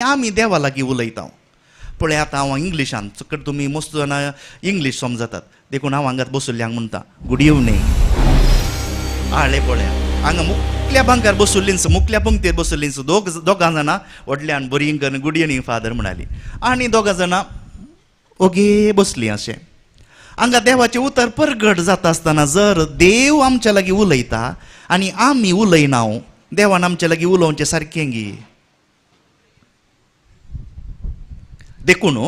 आमी देवा लागीं उलयता. पळय आतां हांव इंग्लिशान चड, तुमी मस्त जाणां इंग्लीश समजतात, देखून हांव हांगात बसुल्ल्यांक म्हणटा गुड इवनींग. आळे पळया हांगा मुखल्या बांकार बसुल्लींच, मुखल्या पंक्तीर बसुल्लींच दोगां जाणां व्हडल्यान बरी करून गुड इवनींग फादर म्हणाली आनी दोगां जाणां ओगे बसलीं. अशें हांगा देवाचें उतर परगट जाता आसतना जर देव आमच्या लागीं उलयता आनी आमी उलयना, देवान आमच्या लागीं उलोवचें सारकें गी? देखून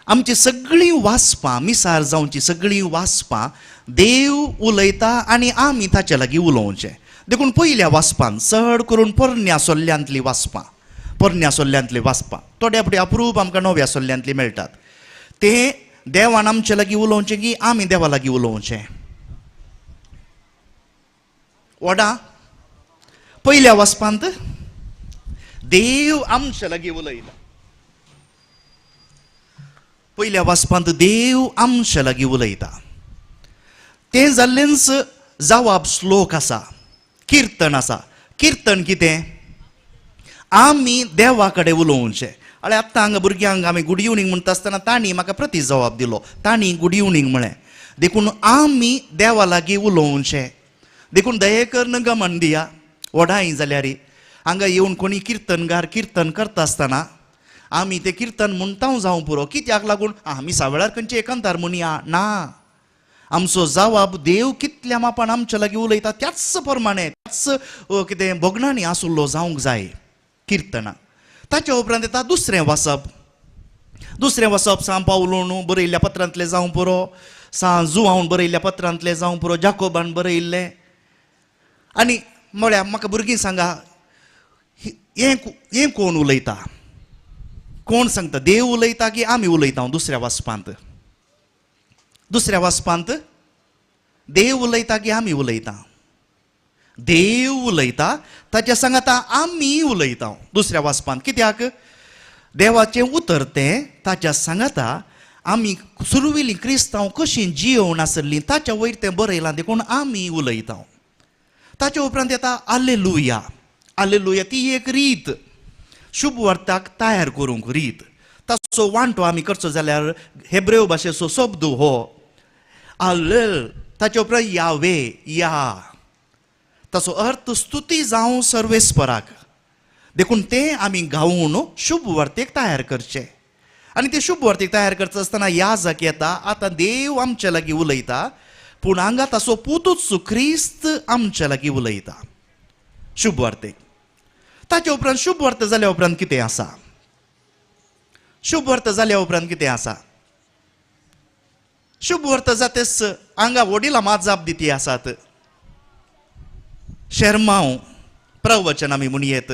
आमची सगळीं वाचपां, मिसार जावची सगळीं वाचपां देव उलयता आनी आमी ताचे लागीं उलोवचें. देखून पयल्या वाचपान चड करून पोरण्या सोल्ल्यांतलीं वाचपां, पोरण्या सोल्ल्यांतलीं वाचपां थोड्या फुडें अप्रूप आमकां नव्या सोल्ल्यांतलीं मेळटात. तें देवान आमचे लागीं उलोवचें की आमी देवा लागीं उलोवचें? वडा पयल्या वाचपांत देव आमचे लागीं उलयता. पयल्या वाचपांत देव आमचे लागीं उलयता. तें जाल्लेंच जवाब श्लोक आसा, किर्तन आसा. किर्तन कितें? आमी देवा कडेन उलोवचें. आळे आत्तां हांगा भुरग्यांक आमी गुड इवनींग म्हणटा आसतना तांणी म्हाका प्रती जवाब दिलो, तांणी गुड इवनींग म्हळें. देखून आमी देवा लागीं उलोवचें. देखून दयेकर गमन दिया व्हडाय जाल्यार हांगा येवन कोणी किर्तनगार कीर्तन करता आसतना आमी तें किर्तन म्हणटा जावं पुरो. कित्याक लागून आमी सावेळार खंयचे एकांतार म्हणया ना. आमचो जवाब देव कितल्या मापान आमच्या लागीं उलयता त्याच प्रमाणे त्याच कितें भोगणांनी आसुल्लो जावंक जाय किर्तनां. ताच्या उपरांत येता दुसरें वाचप. दुसरें वाचप सांत पावलून बरयल्ल्या पत्रांतलें जावं पुरो, सांत जुवान बरयल्ल्या पत्रांतलें जावं पुरो, जाकोबान बरयल्लें. आनी म्हळ्यार म्हाका भुरगीं सांगा, हें कोण उलयता? कोण सांगता? देव उलयता की आमी उलयता? दुसऱ्या वाचपांत, दुसऱ्या वाचपांत देव उलयता की आमी उलयता? देव उलयता, ताच्या सांगाता आमी उलयता दुसऱ्या वाचपांत. कित्याक? देवाचें उतर तें, ताच्या सांगाता आमी सुरवेली क्रिस्तांव कशीं जियोवन आसली ताच्या वयर तें बरयलां, देखून आमी उलयता. ताच्या उपरांत येता आलेलुया. आलेलुया ती एक रीत, शुभ वार्ताक तयार करूंक रीत. ताचो वांटो आमी करचो जाल्यार हेब्रेव भाशेचो शब्द हो आलेल, ताच्या उपरांत यावे या, ताचो अर्थ स्तुती जावं सर्वेस्पराक. देखून तें आमी गावून शुभ वार्तेक तयार करचें. आनी तें शुभ वार्तेक तयार करता आसतना याजक येता, आतां देव आमच्या लागीं उलयता, पूण हांगा ताचो पुतूच क्रिस्त आमच्या लागीं उलयता शुभ वार्तेक. ताच्या उपरांत शुभ वार्ता जाल्या उपरांत कितें आसा? शुभ वार्ता जाल्या उपरांत कितें आसा? शुभ वार्ता जातेच हांगा वडिलां मात जाप दिती आसात. शेरमांव प्रवचन आमी म्हणयेत.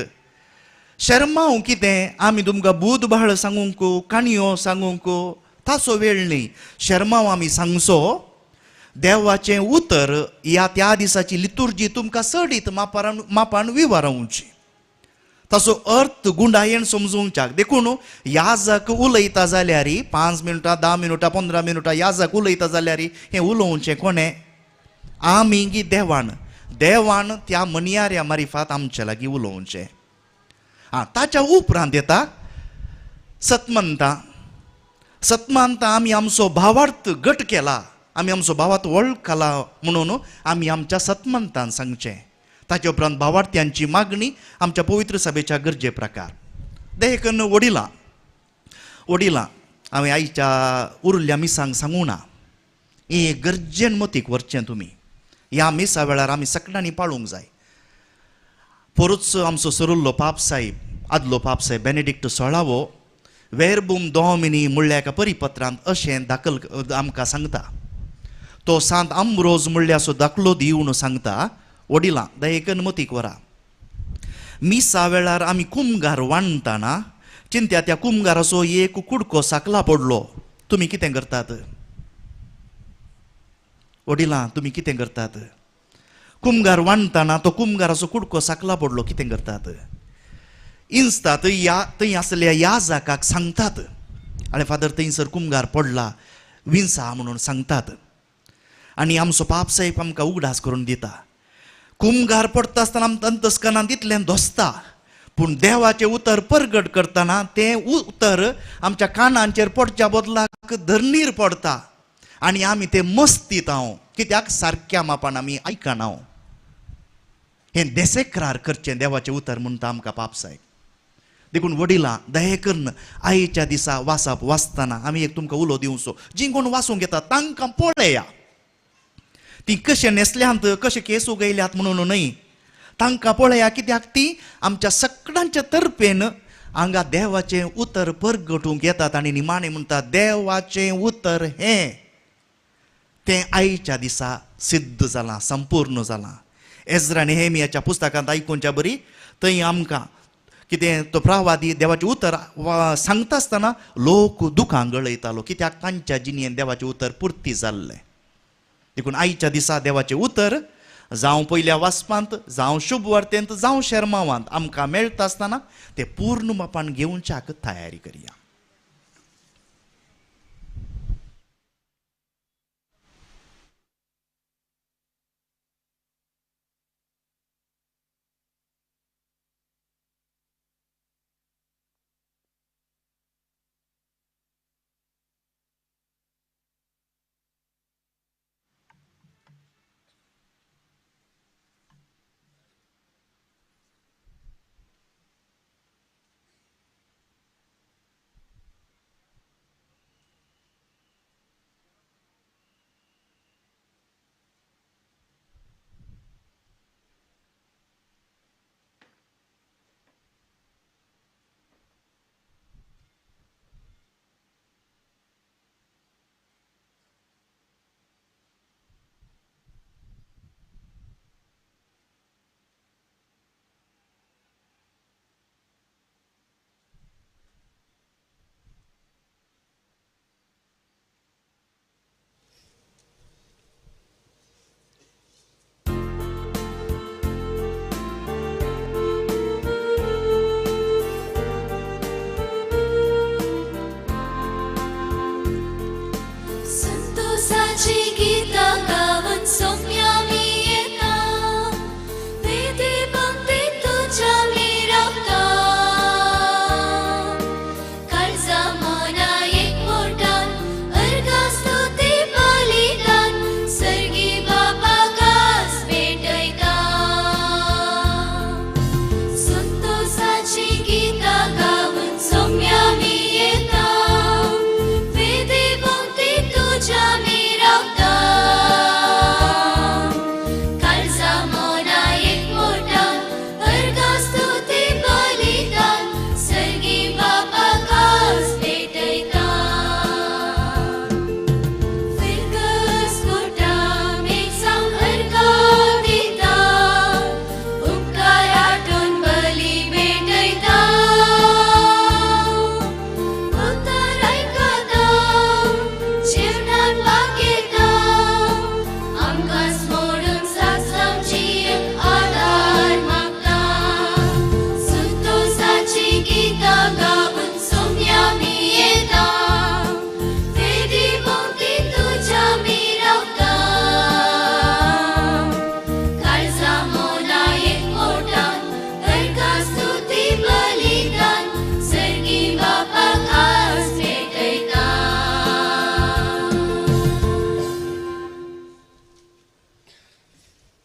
शेरमांव कितें? आमी तुमकां बूद बाळ सांगूंक, काणयो सांगूंक ताचो वेळ न्ही. शेरमांव आमी सांगचो देवाचें उतर ह्या त्या दिसाची लितुर्जी तुमकां चडीत मापान मापान विवरावची, ताचो अर्थ गुंडायेन समजूंक. देखून याजक उलयता जाल्यार 5 मिनटां, 10 मिनटां, 15 मिनटां याजक उलयता जाल्यार हें उलोवचें कोणें? आमी गी देवान? देवान त्या मनयाऱ्या मारिफात आमच्या लागीं उलोवचें. आं, ताच्या उपरांत येता सतमंतां. सतमंतां आमी आमचो भावार्थ घट केला, आमी आमचो भावार्थ वळखला म्हणून आमी आमच्या सतमंतान सांगचें. ताच्या उपरांत भावार्थ्यांची मागणी आमच्या पवित्र सभेच्या गरजे प्रकार. देखून वडिलां, वडिलां हांवें आयच्या उरिल्ल्या मिसांक सांगूं ना, हे गरजेन मतीक व्हरचें तुमी. ह्या मिसा वेळार आमी सगळ्यांनी पाळूंक जाय. पोरूच आमचो सरुल्लो पाप साहेब, आदलो पाप साहेब बेनेडिक्ट सोळावो वेरबूम दोमिनी म्हणल्या एका परिपत्रांत अशें दाखल आमकां सांगता. तो सांत आंब्रोज म्हणल्यार असो दाखलो दिवन सांगता, वडिलां दयेकन मतीक व्हरा, मिसा वेळार आमी कुमगार वांटतना चिंत्या त्या कुमगाराचो एक कुडको साकला पडलो, तुमी कितें करतात? वडिलां तुमी कितें करतात? कुमगार वांटतना तो कुमगाराचो कुडको साकला पडलो, कितें करतात? इन्स्तात या थंय आसल्या याजकाक सांगतात, आनी फादर थंयसर कुमगार पडला विन्सा म्हणून सांगतात. आनी आमचो पाप साहेब आमकां उगडास करून दिता, कुमगार पडटा आसतना आमकां अंतस्कनांत इतलें दोसता, पूण देवाचें उतर परगट करतना तें उतर आमच्या कानांचेर पडच्या बदलाक धरणीर पडता आनी आमी तें मस्तीत हांव, कित्याक सारक्या मापान आमी आयकना. हें देसेक्रार करचें देवाचें उतर म्हणटा आमकां पाप साहेब. देखून वडिलां दये करून आयच्या दिसा वाचप वाचतना आमी एक तुमकां उलो दिवचो, जीं कोण वाचूंक येता तांकां पळया, ती कशें न्हेसल्यांत कशें केस उगयल्यात म्हणून न्हय, तांकां पळया, कित्याक ती आमच्या सगळ्यांच्या तर्फेन हांगा देवाचें उतर परगटूंक येतात आनी निमाणें म्हणटा देवाचें उतर हें तें आयच्या दिसा सिद्ध जालां, संपूर्ण जालां. एज्रा नेहेमियाच्या पुस्तकांत आयकुच्या बरी थंय आमकां कितें तो प्रवादी देवाचें उतर सांगता आसतना लोक दुकां गळयतालो, कित्याक तांच्या जिणेन देवाचें उतर पुर्ती जाल्लें. देखून आयच्या दिसा देवाचें उतर जावं पयल्या वाचपांत, जावं शुभ वार्तेंत, जावं शेर्मावांत आमकां मेळटा आसतना तें पूर्ण मापान घेवच्याक तयारी करया.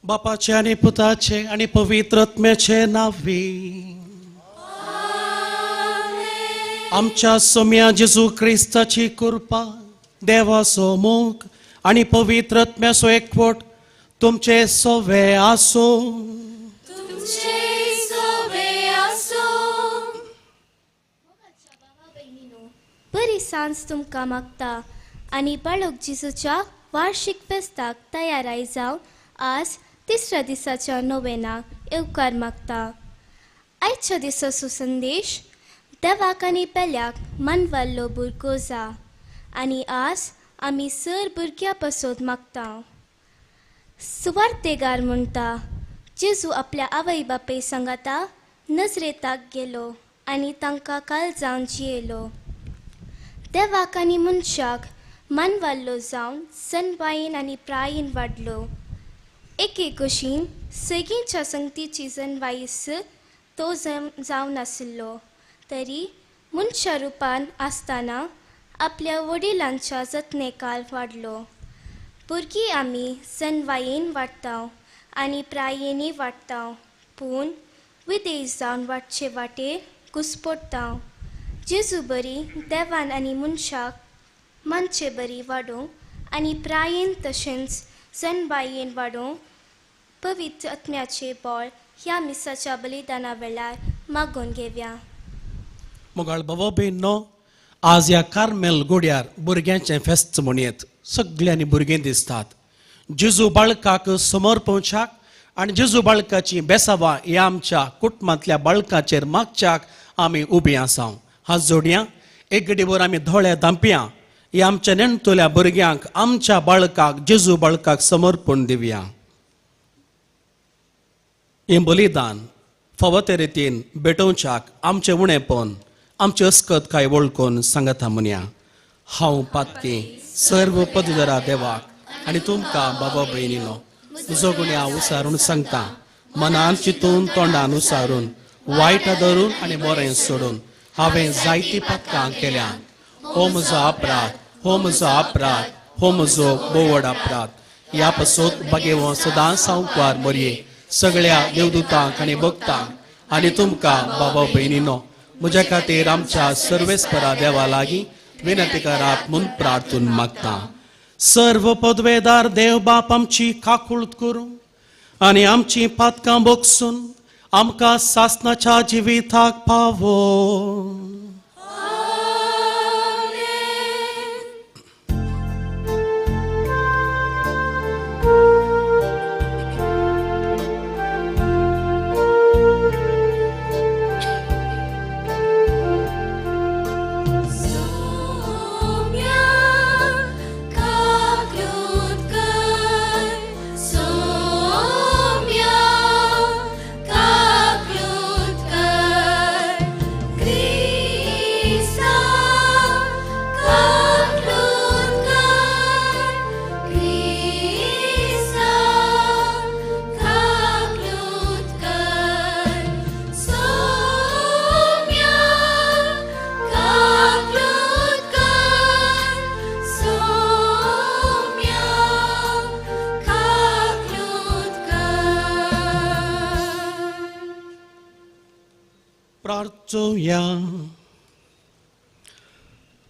बापाचे आनी पुताचे आनी पवित्र आत्म्याचे नांवी आमच्या सोम्या जेजू क्रिस्ताची कृपा, देवाचो मोग आनी पवित्र आत्म्याचो एकवट तुमचे सोवे आसूं. बरी सांज तुमकां मागता आनी बाळक जेजूच्या वार्षिक फेस्ताक तयाराय जावन आज तिसऱ्या दिसाच्या नोवेनाक येवकार मागता. आयच्या दिसाचो संदेश देवाक आनी पेल्याक मानवाल्लो भुरगो जा आनी आज आमी सर भुरग्या पासत मागता. सुवार्तेगार म्हणटा जेजू आपल्या आवय बापूय सांगाता नजरेताक गेलो आनी तांकां काल जावन जियेलो. देवाक आनी मनशाक मानवाल्लो जावन सनवायेन आनी प्रायेन वाडलो. एके कुशीन सगळींच्या संगतीची जनवायस तो जावन आशिल्लो तरी मनशा रुपान आसतना आपल्या वडिलांच्या जतनेकाल वाडलो. भुरगीं आमी जनवायेन वाडटा आनी प्रायेनी वाडटा पूण विदेश जावन वाडचे वाटेर घुसपडटा. जेजू बरी देवान आनी मनशाक मानचे बरी वाडोवंक आनी प्रायेन तशेंच जनबायेन वाडोवंक पवित्र आत्म्याचें बळ ह्या मिसाच्या बलिदाना वेळार मागून घेवया. मोगाळ बाबा भयणींनो, आज ह्या कार्मेल गोड्यार भुरग्यांचें फेस्त म्हणयेत. सगळ्यांनी भुरगीं दिसतात. जेजू बाळकाक समोर पोवच्याक आनी जेजू बाळकाची बेसावां ह्या आमच्या कुटुंबांतल्या बाळकाचेर मागच्याक आमी उबी आसा. हात जोडया, एक घडीभर आमी दोळे धांपया. ह्या आमच्या नेणटुल्या भुरग्यांक, आमच्या बाळकाक, जेजू बाळकाक समर्पण दिवया. हें बलिदान फावो ते रितीन भेटोवच्याक आमचें उणेपण, आमची अस्कत काय वळखून सांगता म्हणया. हांव पातकी सर्व पदधरा देवाक आनी तुमकां बाबा भयणीनो तुजो गुण्या उसारून सांगता, मनान चिंतून तोंडान उसारून वायट धरून आनी बरें सोडून हांवें जायतीं पातकां केल्या. हो म्हजो अपराध, हो म्हजो अपराध, हो म्हजो बोवड अपराध. ह्या पासत बागेवो सदां सावकार मरये सगळ्या देवदूतांक आनी भक्तांक आनी तुमकां बाबा भयणीनो म्हज्या खातीर आमच्या सर्वेस्परा देवा लागीं विनंती करात म्हूण प्रार्थून मागता. सर्व पदवेदार देव बाप आमची काकूळत करूं आनी आमची पातकां बगसून आमकां सासनाच्या जिविताक पावो.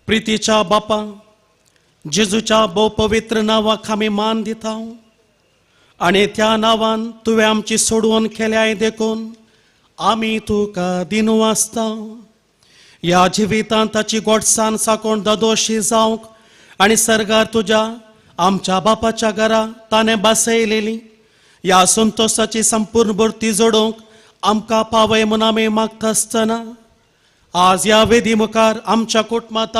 प्रितीच्या बापा, जेजूच्या भोव पवित्र नांवाक आमी मान दिता आनी त्या नांवान तुवें आमची सोडवण केल्याय देखून आमी तुका दिनू आसता. ह्या जिवितांत ताची गोडसान साकोण ददोशी जावंक आनी सर्गार तुज्या आमच्या बापाच्या घरा ताणें बसयलेली ह्या संतोशाची संपूर्ण भरती जोडूंक आमकां पावय म्हूण आमी मागता आसतना आज ह्या वेदी मुखार आमच्या कुटुंबांत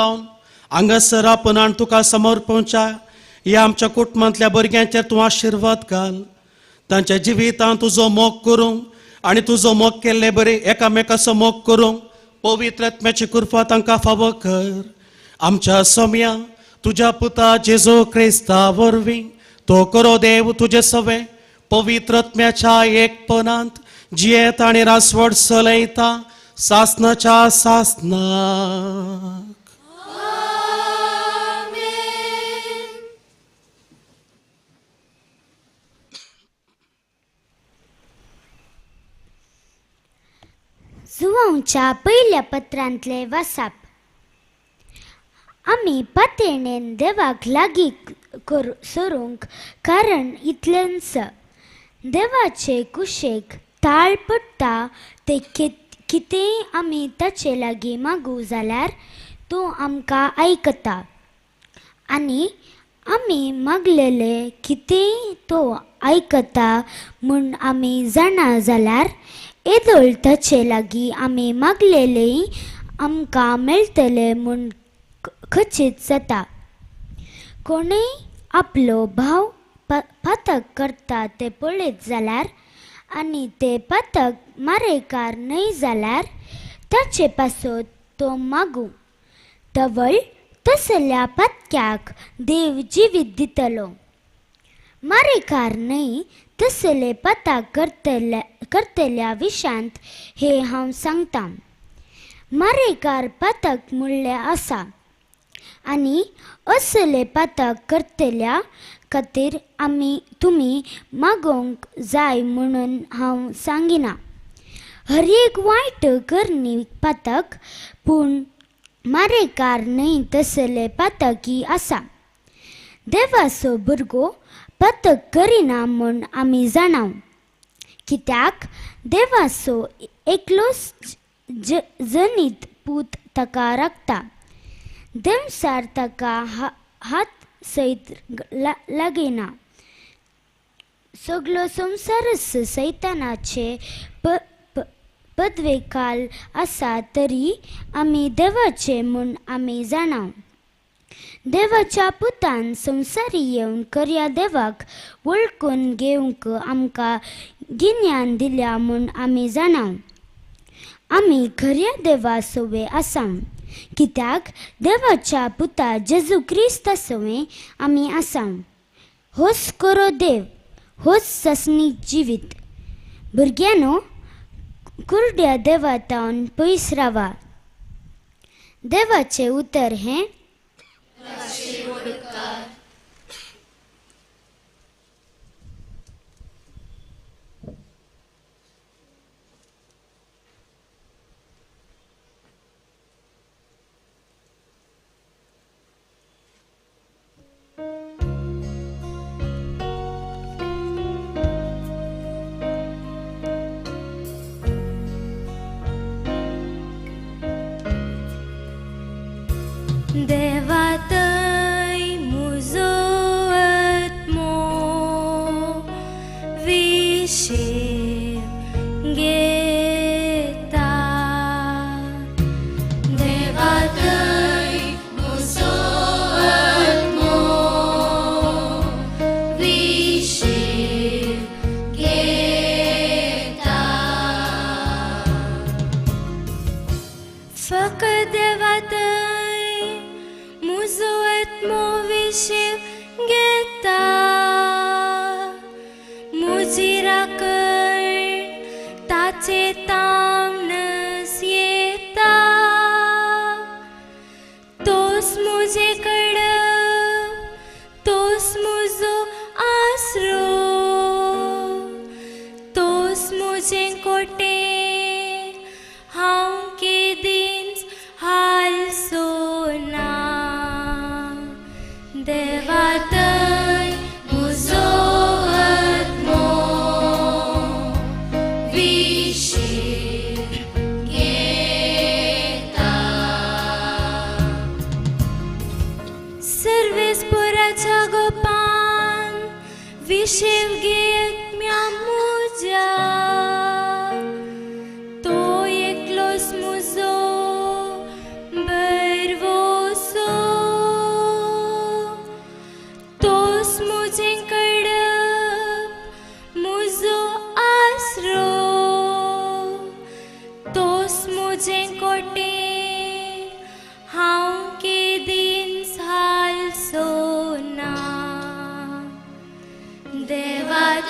हांगासर आपूण तुका समोर पोवच्या ह्या आमच्या कुटुंबांतल्या भुरग्यांचेर तूं आशिर्वाद घाल. तांच्या जिवितांत तुजो मोग करूंक आनी तुजो मोग केल्ले बरे एकामेकाचो मोग करूंक पवित्र आत्म्याची कृपा तांकां फावो कर. आमच्या सोम्या तुज्या पुता जेजू क्रिस्ता वरवीं तो करो देव तुजे सवे पवित्र आत्म्याच्या एकपणांत जियेत आनी रासवड चलयता सासनाच्या सासनाक. जुवांच्या पयल्या पत्रांतले वासाप. आमी पातेणेन देवाक लागीं सरूंक कारण इतलेंच देवाचे कुशेक ताळ पडटा ते कितेंय आमी ताचे लागीं मागूं जाल्यार तो आमकां आयकता आनी आमी मागलेले कितेंय तो आयकता म्हूण आमी जाणा जाल्यार येदोळ ताचे लागीं आमी मागलेलें आमकां मेळटलें म्हूण खचीत जाता. कोणूय आपलो भाव पातक करता तें पळयत जाल्यार आनी ते पातक मारेकार न्हय जाल्यार ताचे पासत तो मागूं तवळ तसल्या पातक्याक देव जिवीत दितलो. मारेकार न्हय तसले पता करतल्या विशांत हे हांव सांगता. मारेकार पातक म्हणलें आसा आनी असले पातक करतल्या खातीर आमी तुमी मागोवंक जाय म्हणून हांव सांगिना. हर एक वायट करणी पातक, पूण मारेकार न्हय तसले पातकी आसा. देवाचो भुरगो पातक करिना म्हूण आमी जाणाव, कित्याक देवाचो एकलोच जनीत पूत ताका राखता. देंवचार ताका हात सयत लागयना. सगलो संवसारच सैतानाचे पदवेकाल आसा, तरी आमी देवाचे म्हूण आमी जाणाव. देवाच्या पुतान संवसारी येवन खऱ्या देवाक वळखून घेवंक आमकां गिन्यान दिल्या म्हूण आमी जाणाव. आमी खऱ्या देवा सवे आसा, कित्याक देवाच्या पुता जेजू क्रिस्ता सवे आमी आसा. होच खरो देव, होच सासणीक जिवीत. भुरग्यांनो, कुरड्या देवा तावन पयस रावा. देवाचें उतर हें. देवातय मुजो आत्मो विशेव घेता. देवातय मुजो आत्मो विशेव घेता. फकत देवातय मुजो आत्मो विशेव घेता. मुजी राखण ताचे तामनस येता. तोच मुजे कडप, तोच मुजो आसरो, तोच मुजे कोटे हांव केदींच हालसो ना. देवातय मुजो आत्मो विशेव घेता. सर्वेस्पोराच्या गोपान विशेव घेत मुज्या. तो एकलोच मुजो बरवोसो, तोच मुजे कडप मुजो आसरो, तोच मुजे कोटे हांव केदींच हालसो ना. देवातय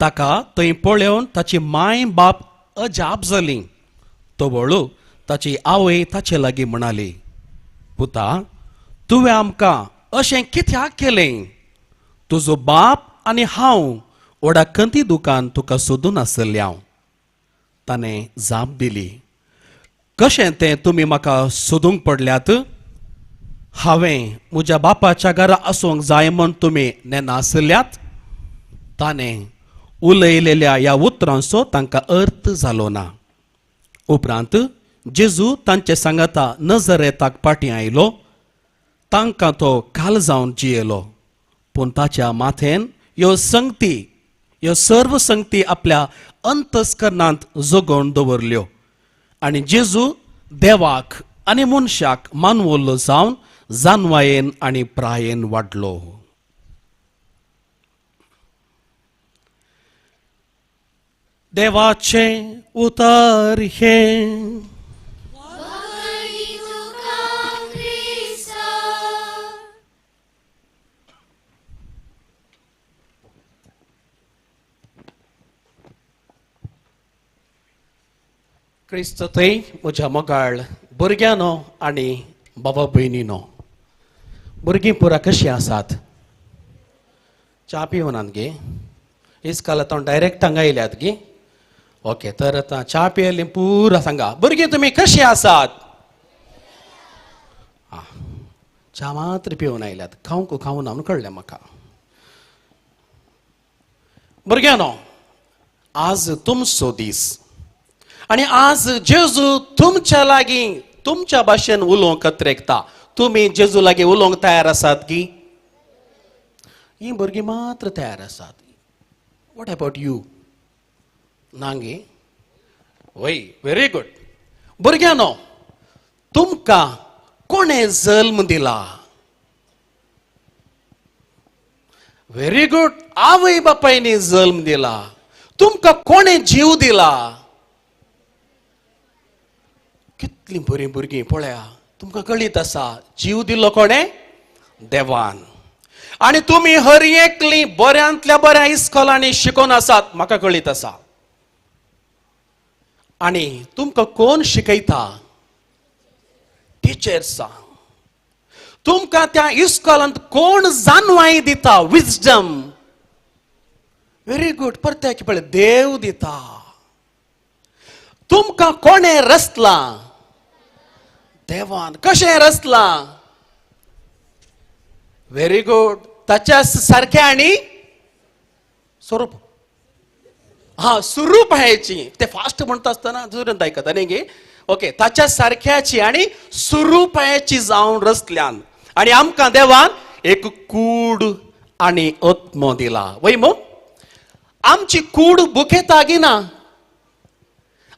ताका थंय पळोवन ताची माय बाप अजाप जाली. तवळू ताची आवय ताचे लागीं म्हणाली, पुता, तुवें आमकां अशें कित्याक केलें? तुजो बाप आनी हांव व्हडा खंती दुकान तुका सोदून आसलें हांव. ताणें जाप दिली, कशें तें तुमी म्हाका सोदूंक पडल्यात? हांवें म्हज्या बापाच्या घरा आसूंक जाय म्हूण तुमी नेनासल्यात? ताणें उलयलेल्या ह्या उतरांचो तांकां अर्थ जालो ना. उपरांत जेजू तांचे सांगाता नजरेताक फाटीं आयलो. तांकां तो काल जावन जियेलो, पूण ताच्या माथेन ह्यो संगती, ह्यो सर्व संगती आपल्या अंतस्करणांत जगोवन दवरल्यो आनी जेजू देवाक आनी मनशाक मानवल्लो जावन जानवायेन आनी प्रायेन वाडलो. देवाचें उतर हें. क्रिस्त थंय म्हज्या मोगाळ भुरग्यांनो आनी बाबा भयणीनो, भुरगीं पुरा कशीं आसात? च्या पिवनात गे? इस्काल आतां डायरेक्ट हांगा येयल्यात गे? ओके, तर आतां च्या पियेली पुरा सांगा भुरगीं तुमी कशीं आसात? आं, च्या मात्र पिवन आयल्यात, खावंक खावना म्हणून कळ्ळें म्हाका. भुरग्यांनो, आज तुमचो दीस आनी आज जेजू तुमच्या लागीं तुमच्या भाशेन उलोवंक कत्रेकता. तुमी जेजू लागीं उलोवंक तयार आसात की? हीं भुरगीं मात्र तयार आसात. What about you? ना गे? वय, व्हेरी गुड. भुरग्यांनो, तुमकां कोणें जल्म दिला? व्हेरी गुड, आवय बापायनी जल्म दिला. तुमकां कोणें जीव दिला? कितलीं बरीं भुरगीं पळया, तुमकां कळीत आसा जीव दिलो कोणें? देवान. आनी तुमी हर एकली बऱ्यांतल्या बऱ्या इस्कोलांनी शिकोवन आसात, म्हाका कळीत आसा. आनी तुमकां कोण शिकयता? टिचर्सां. तुमकां त्या इस्कोलांत कोण जानवाय दिता? विजडम. व्हेरी गुड, परत्याक पळय, देव दिता. तुमकां कोणें रचलां? देवान. कशें रचलां? व्हेरी गुड, ताच्या सारकें आनी स्वरूप. हा, स्वरूप ह्याची ते फास्ट म्हणटा आसतना दुसऱ्यांत आयकता न्ही गे? ओके, ताच्या सारक्याची आनी स्वरूपाची जावन रचल्यान आनी आमकां देवान एक कूड आनी आत्मो दिला. वय मो, आमची कूड बुकेता ना,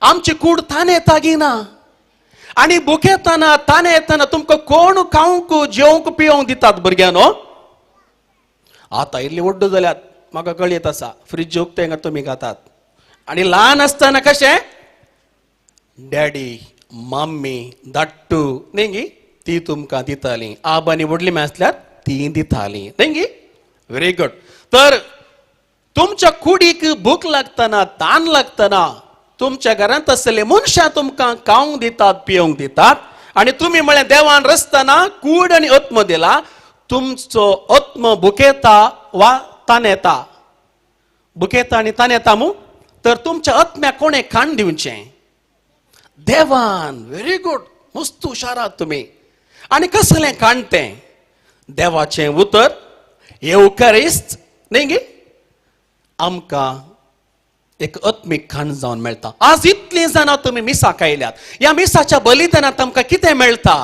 आमची कूड तानेता ना. आनी बुकेतना तानेतना तुमकां कोण खावंक जेवंक पिवंक दितात भुरग्यांनो? आतां इल्ली व्हड्डो जाल्यात म्हाका कळीत आसा, फ्रिज उक्तें तुमी खातात. आनी ल्हान आसतना कशें डॅडी मम्मी धाडटू न्ही गी, ती तुमकां दिताली. आब आनी व्हडली आसल्यार ती दिताली न्ही गी? Very good. तर तुमच्या कुडीक भूक लागतना तान लागतना तुमच्या घरांत आसले मनशां तुमकां खावंक दितात पिवंक दितात. आनी तुमी म्हळें देवान रचतना कूड आनी आत्मो दिला. तुमचो आत्मो भुकेता वा तानेता, भुकेता आनी तानेता मू, तर तुमच्या आत्म्याक कोणें खाण दिवचें? देवान. व्हेरी गुड, मस्त हुशारात तुमी. आनी कसलें खाण तें? देवाचें उतर, येवकारिस्त न्ही गे, आमकां एक आत्मीक खाण जावन मेळटा. आज इतलीं जाणां तुमी मिसाक आयल्यात, ह्या मिसाच्या बलिदानांत आमकां कितें मेळटा?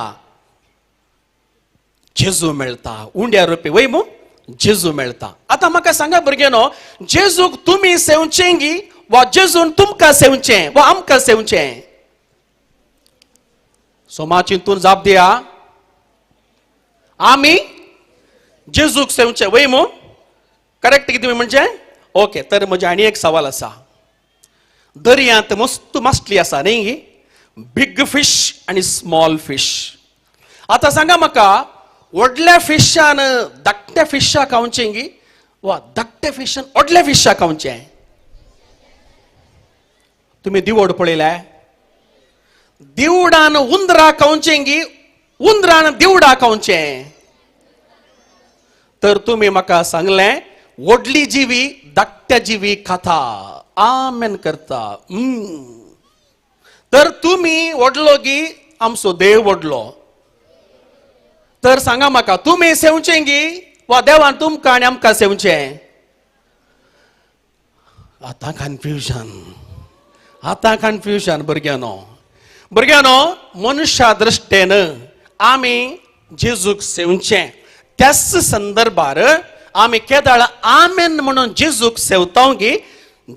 जेजू मेळटा, उंड्या रुपी वय मू, जेजू मेळटा. आतां म्हाका सांगा भुरग्यांनो, जेजूक तुमी सेवचें गी वा जेजून तुमकां सेवचें वा आमकां सेवचें? सोमा चिंतून जाप दिया. आमी जेजूक सेवचें वय मू? करेक्ट कितें म्हणजे? ओके, तर म्हजें आनी एक सवाल आसा. दर्यांत मस्त मासली आसा न्ही, बिग फिश आनी स्मॉल फिश. आतां सांगा म्हाका, व्हडल्या फिशान धाकट्या फिशाक खावचें गी वा धाकट्या फिशान व्हडल्या फिशाक खावचें? तुमी दिवड पळयल्या? दिवडान उंदरा खावचें गी उंदरान दिवडा खावचें? तर तुमी म्हाका सांगलें व्हडली जिवी धाकट्या जिवी खाता, आमेन करता. तर तुमी व्हडलो गी आमचो देव व्हडलो? तर सांगा म्हाका, तुमी सेवचें गी वा देवान तुमकां आनी आमकां सेवचें? आतां कन्फ्युजन, आतां कन्फ्युजन भुरग्यांनो. भुरग्यांनो, मनशा दृश्टेन आमी जेजूक सेवचें. त्याच संदर्भार आमी केदाळ आमेन म्हणून जेजूक सेवता गी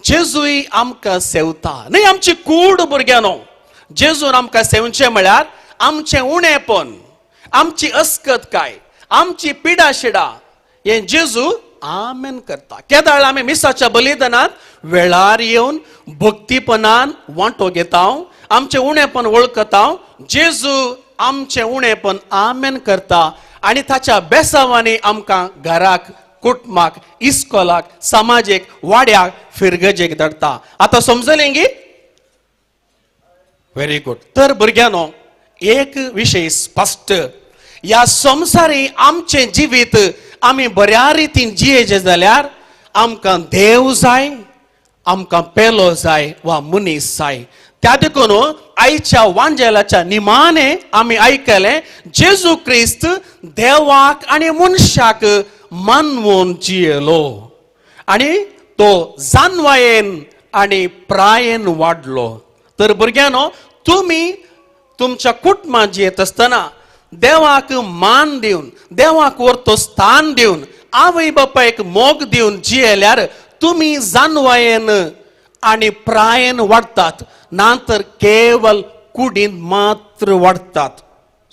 जेजूय आमकां सेवता न्हय. आमची कूड भुरग्यांनो, जेजून आमकां सेवचें म्हळ्यार आमचें उणेपण, आमची अस्कत काय, आमची पिडा शिडा हें जेजू आमेन करता. केदाळ आमी मिसाच्या बलिदानांत वेळार येवन भक्तीपणान वांटो घेता, आमचें उणेपण वळखता, जेजू आमचें उणेपण आमेन करता आनी ताच्या बेसावांनी आमकां घराक, कुटुंबाक, इस्कोलाक, समाजेक, वाड्याक, फिरगजेक धाडटा. आतां समजलें गी? Very good. तर भुरग्यांनो, एक विशय स्पश्ट, ह्या संवसारी आमचें जिवीत आमी बऱ्या रितीन जियेचें जाल्यार आमकां देव जाय, आमकां पेलो जाय वा मनीस जाय. त्या देखून आयच्या वांजेलाच्या निमाणे आमी आयकलें जेजू क्रिस्त देवाक आनी मनशाक मानवून जियेलो आनी तो जानवायेन आनी प्रायेन वाडलो. तर भुरग्यांनो, तुमी तुमच्या कुटुंबांत जियेत आसतना देवाक मान दिवन, देवाक व्हरतो स्थान दिवन, आवय बापायक मोग दिवन जियेल्यार तुमी जानवायेन आनी प्रायेन वाडटात, ना तर केवल कुडीन मात्र वाडटात.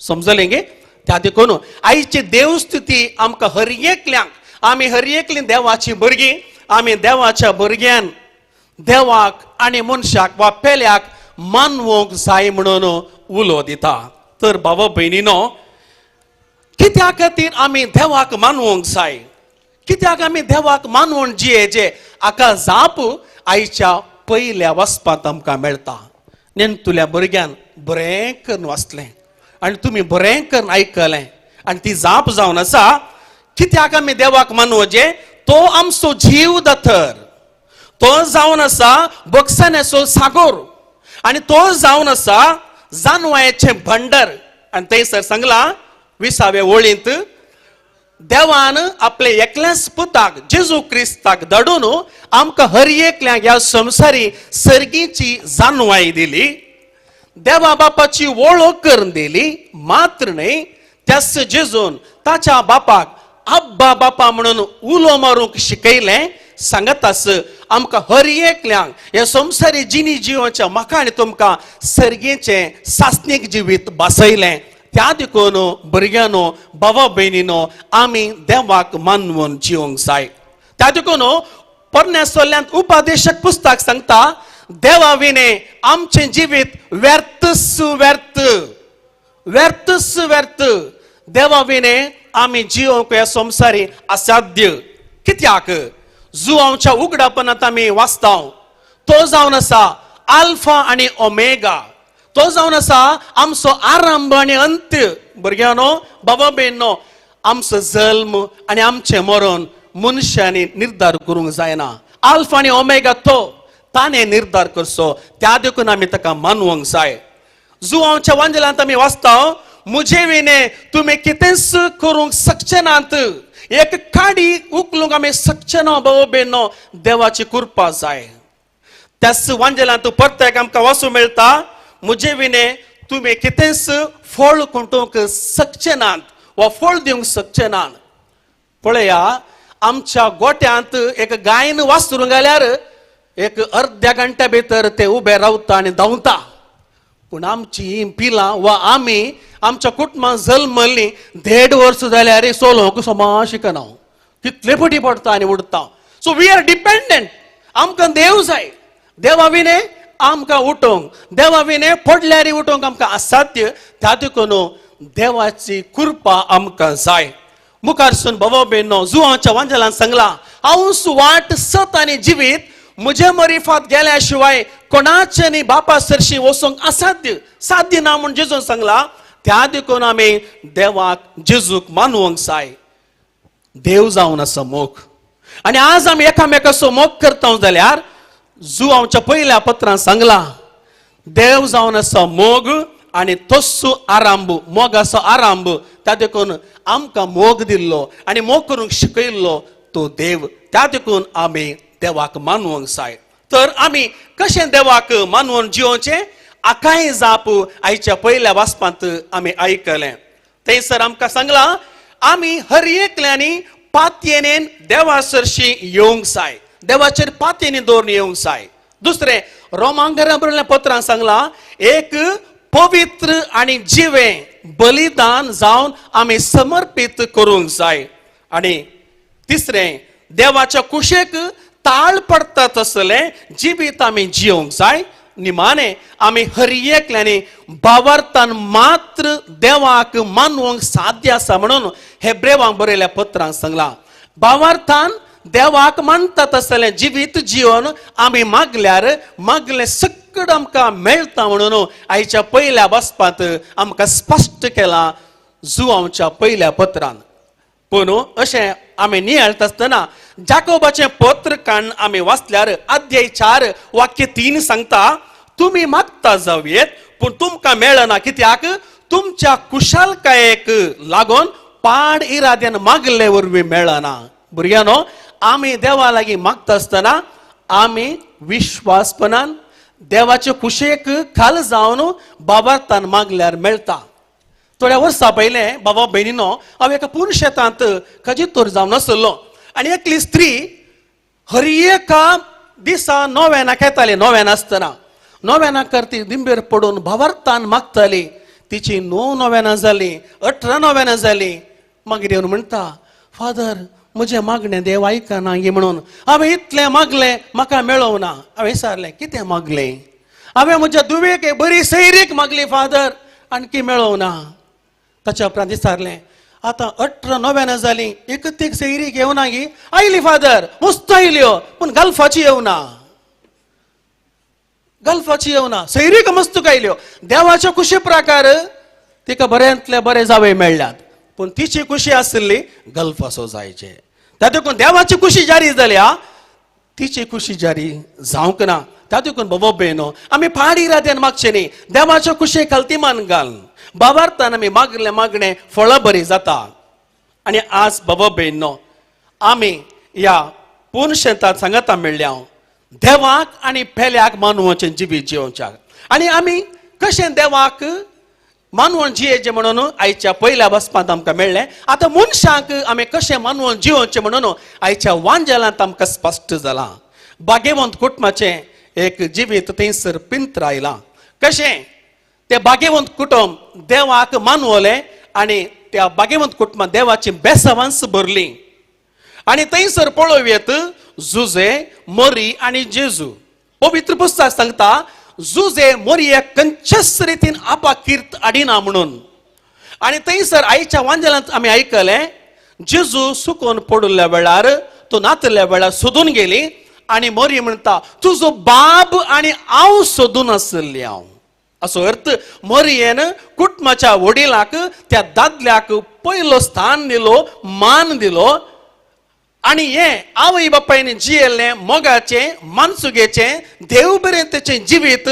समजलें गे? त्या देखून आयची देवस्थिती आमकां हर एकल्यांक, आमी हर एकलीं देवाची भुरगीं, आमी देवाच्या भुरग्यान देवाक आनी मनशाक वा पेल्याक मानवंक जाय म्हणून उलो दिता. तर बाबा भयणीनो, कित्या खातीर आमी देवाक मानवंक जाय, कित्याक आमी देवाक मानवण जियेचे, हाका जाप आयच्या पयल्या वाचपांत आमकां मेळटा. नेणटुल्या भुरग्यान बरें करून वाचलें आनी तुमी बरें करून आयकलें आनी ती जाप जावन आसा, कित्याक आमी देवाक मानवचें? तो आमचो जीव दातर, तो जावन आसा बक्षाण्याचो सागोर आनी तो जावन आसा जानवायेचें भंडर. आनी थंयसर सांगलां 20व्या वळींत, देवान आपले एकल्याच पुताक जेजू क्रिस्ताक धाडून आमकां हर एकल्याक ह्या संवसारी सर्गीची जानवाय दिली, देवा बापाची वळख करून दिली. मात्र न्हय, त्याच जेजून ताच्या बापाक आब्बा बापा म्हणून उलो मारूंक शिकयलें. सांगत आस आमकां हर एकल्यांक ह्या संवसारी जिणी जिवनाच्या म्हाका आनी तुमकां सर्गेचें सासणीक जिवीत बसयलें. त्या देखून भुरग्यांनो, बाबा भयणीनो, आमी देवाक मानवून जिवंक जाय. त्या देखून पोरण्या सोल्यांत उपादेशक पुस्तक सांगता, देवा विणे आमचें जिवीत व्यर्थच व्यर्थ, व्यर्थच व्यर्थ. देवा विणे आमी जिवंक ह्या संवसारी असाध्य. कित्याक? जुवांच्या उगडापणांत आमी वाचता, तो जावन आसा आल्फा आनी ओमेगा, तो जावन आसा आमचो आरंभ आनी अंत्य. भुरग्यांनो, बाबा भयणीनो, आमचो जल्म आनी आमचें मरण मनशांनी निर्धार करूंक जायना. आल्फा आनी ओमेगा तो ताणें निर्धार करचो, त्या देखून आमी ताका मानवंक जाय. जुवांच्या वांजेलांत आमी वाचता, मुजे विणे तुमी कितेंच करूंक शकचे नात, एक काडी उखलूंक आमी शकचे ना. बाबा भयणीनो, देवाची कृपा जाय. त्याच वांजेलांत परत आमकां वाचूंक मेळटा, मुजे विणे तुमी कितेंच फळ खुंटूंक शकचे नात वा फळ दिवंक शकचे नात. पळया, आमच्या गोट्यांत एक गायन वासरूं घाल्यार एक अर्द्या घंट्या भितर ते उबे रावता आनी धांवता. पूण आमची पिलां वा आमी आमच्या कुटुंबान जल्मल्लीं 1.5 वर्स जाल्यार चलोवंक समा शिकना, कितले पटी पडटा आनी उडटा. So we are dependent. आमकां देव जाय. देवा विणे आमकां उठोवंक, देवा विणे पडल्यार उठोवंक आमकां असाध्य. त्या देखून देवाची कृपा आमकां जाय. मुखारसून बाबा भयणीनो, जुवांच्या वांजेलान सांगलां, हांव वाट सत आनी जिवीत, म्हजे मरिफात गेल्या शिवाय कोणाचे न्ही बापा सरशी वचोंक असाध्य साध्य ना म्हूण जेजून सांगला. त्या देखून आमी देवाक जेजूक मानवंक जाय. देव जावन आसा मोग. आनी आज आमी एकामेकाचो मोग करता जाल्यार जुवांच्या पयल्या पत्रान सांगला देव जावन आसा मोग आनी तस्सो आरांभ, मोगाचो आरांभ. त्या देखून आमकां मोग दिल्लो आनी मोग करूंक शिकयल्लो तो देव. त्या देखून आमी देवाक मानवंक जाय. तर आमी कशें देवाक मानवून जियोवचें आकाय जाप आयच्या पयल्या वाचपांत आमी आयकलें. थंयसर आमकां सांगलां आमी हर एकल्यांनी पातयेन देवा सरशी येवंक जाय, देवाचेर पातयेनी दवरून येवंक जाय. दुसरें रोमांगरा बरयल्ल्या पत्रान सांगलां एक पवित्र आनी जिवें बलिदान जावन आमी समर्पीत करूंक जाय. आनी तिसरें देवाच्या कुशेक ताळ पडटा तसलें जिवीत आमी जियोंक जाय. निमाणे आमी हर एकल्यांनी बावार्थान मात्र देवाक मानवंक साध्य आसा म्हणून हेब्रेवांक बरयल्या पत्रान सांगलां. बावार्थान देवाक मानता तसलें जिवीत जिवन आमी मागल्यार मागलें सकड आमकां मेळटा म्हणून आयच्या पयल्या वाचपांत आमकां स्पश्ट केलां जुवांच्या पयल्या पत्रान. पूण अशें आमी नियाळटा आसतना जाकोबाचें पत्र काण आमी वाचल्यार अध्याय 4 वाक्य 3 सांगता तुमी मागता जावयेत पूण तुमकां मेळना कित्याक तुमच्या कुशालकायेक लागून पाड इराद्यान मागले वरवीं मेळना. भुरग्यांनो आमी देवा लागीं मागता आसतना आमी विश्वासपणान देवाचे कुशेक खाल जावन बाबार्थान मागल्यार मेळटा. थोड्या वर्सां पयलें बाबा भयणीनो हांव एका पूर्ण शेतांत खजितोर जावन आसलो आनी एकली स्त्री हर एका दिसा नोव्यानाक येताली. नोव्यान आसतना नोव्याना करती दिंबेर पडून भावार्थान मागताली. तिची 9 नोव्यानां जालीं, 18 नोव्यानां जालीं. मागीर येवन म्हणटा फादर म्हजें मागणें देव आयकना गे म्हणून हांवें इतलें मागलें म्हाका मेळोवना. हांवें विचारलें कितें मागलें? हांवें म्हज्या दुवेक बरी सैरीक मागली फादर आणखी मेळोवना. ताच्या उपरांत विचारलें आतां 18 नोव्यानां जालीं एकतीक सैरीक येवना गी? आयली फादर मस्त आयल्यो पूण गल्फाची येवना, गल्फाची येवना. सैरीक मस्त आयल्यो. देवाच्या कुशी प्रकार तिका बऱ्यांतले बरे जावे मेळ्ळ्यात पूण तिची खुशी आशिल्ली गल्फाचो जायचे. त्या देखून देवाची खुशी जारी जाल्या तिची खुशी जारी जावंक ना. त्या देखून बाबा भयणो आमी पाड इराद्यान मागचें न्ही, देवाच्या कुशे खालती मान घाल बाबार्थान आमी मागलें मागणें फळां बरी जाता. आनी आज बाबा भयणो आमी ह्या पूर्ण शेतांत सांगता मेळ्ळ्या देवाक आनी पेल्याक मानवाचें जिवीत जियोवच्याक. आनी आमी कशें देवाक मानवण जियेचें म्हणून आयच्या पयल्या बसपांत आमकां मेळ्ळें. आतां मनशांक आमी कशें मानवण जियोवचें म्हणून आयच्या वांजेलांत आमकां स्पश्ट जालां. बागेवंत कुटुंबाचें एक जिवीत थंयसर पिंत्र आयलां. कशें तें बागेवंत कुटुंब देवाक मानवलें आनी त्या बागेवंत कुटुंबांत देवाची बेसावांस भरली. आनी थंयसर पळोवयेत जुजे मोरी आनी जेजू. पवित्र पुस्तक सांगता जुजे मोरियाक खंयच्याच रितीन आपाकीर्त हाडिना म्हणून. आनी थंयसर आयच्या वांजेलांत आमी आयकलें जेजू सुकोन पडिल्ल्या वेळार तो नातल्या वेळार सोदून गेली आनी मोरी म्हणटा तुजो बाब आनी हांव सोदून आशिल्ली हांव. असो अर्थ मोरयेन कुटुंबाच्या वडिलाक त्या दादल्याक पयलो स्थान दिलो, मान दिलो. आनी हें आवय बापायन जियेल्लें मोगाचें मानसुगेचें देव बरें तेचें जिवीत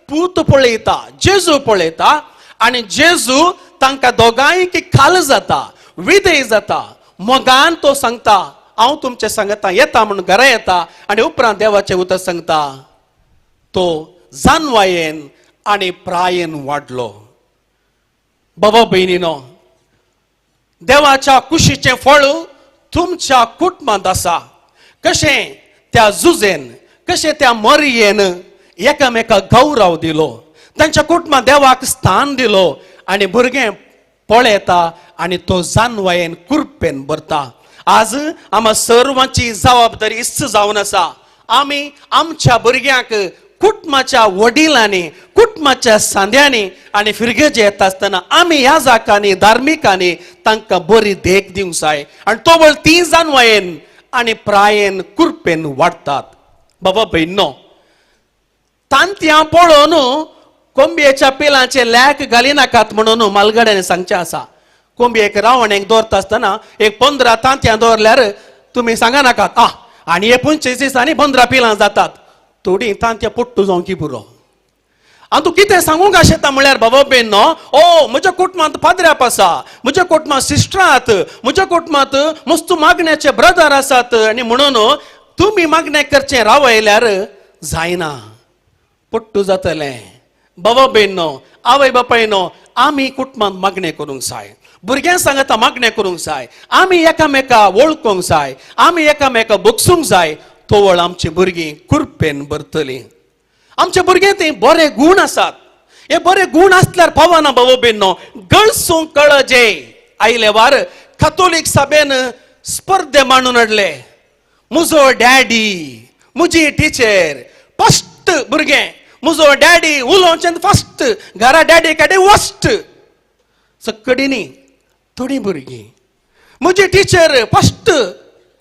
पूत पळयता, जेजू पळयता आनी जेजू तांकां दोगांयकी खाल जाता, विधेय जाता. मोगान तो सांगता हांव तुमचें सांगता येता म्हणून घरा येता आनी उपरांत देवाचें उतर सांगता तो जानवायेन आनी प्रायेन वाडलो. बाबा भयणीनो देवाच्या कुशीचें फळ तुमच्या कुटुंबांत आसा. कशें त्या जुजेन कशें त्या मोरयेन एकामेकाक गौरव दिलो, तांच्या कुटुंबांत देवाक स्थान दिलो आनी भुरगें पळयता आनी तो जानवायेन कुरपेन भरता. आज आमकां सर्वांची जबाबदारी इस्त जावन आसा आमी आमच्या भुरग्यांक कुटुंबाच्या वडिलांनी कुटुंबाच्या सांद्यांनी आनी फिरगेजे येता आसतना आमी ह्या जाकांनी धार्मिकांनी तांकां बरी देख दिवंक जाय आनी तो वळ ती जानवायेन आनी प्रायेन कुरपेन वाडटात. बाबा भयणो तांतयां पळोवन कोंबयेच्या पिलांचे लॅक घालिनाकात म्हणून मालगड्यान सांगचें आसा. कोंबयेक रावणेक दवरता आसतना एक 15 तांतयां दवरल्यार तुमी सांगा नाकात आ आनी हे 25 दिसांनी 15 पिलां जातात, थोडीं तांतयां पोट्टू जावंक पुरो. आनी तूं कितें सांगूंक आशेता म्हळ्यार बाबा बेन ओ म्हज्या कुटुंबांत पाद्र्याप आसा, म्हज्या कुटुंबांत सिस्टरात, म्हज्या कुटुंबांत मस्त मागण्याचे ब्रदर आसात आनी म्हणून तुमी मागणें करचें रावयल्यार जायना, पोट्टू जातलें. बाबा बेनो आवय बापायनो आमी कुटुंबांत मागणें करूंक जाय, भुरग्यां सांगता मागणें करूंक जाय, आमी एकामेका वळखूंक जाय, आमी एकामेका बगसूंक जाय. तवळ आमची भुरगीं कुरपेन भरतलीं. आमचे भुरगे ते बरे गूण आसात, हे बरे गूण आसल्यार पावना बाबा बेनो. गळसूंक कळजे आयले वार कथोलीक सभेन स्पर्धे मांडून हाडले. म्हजो डॅडी म्हजी टिचर फस्ट भुरगें, म्हजो डॅडी उलोवचें फस्ट, घरा डॅडी कडेन वस्ट सकडी न्ही थोडीं भुरगीं. म्हजी टिचर फस्ट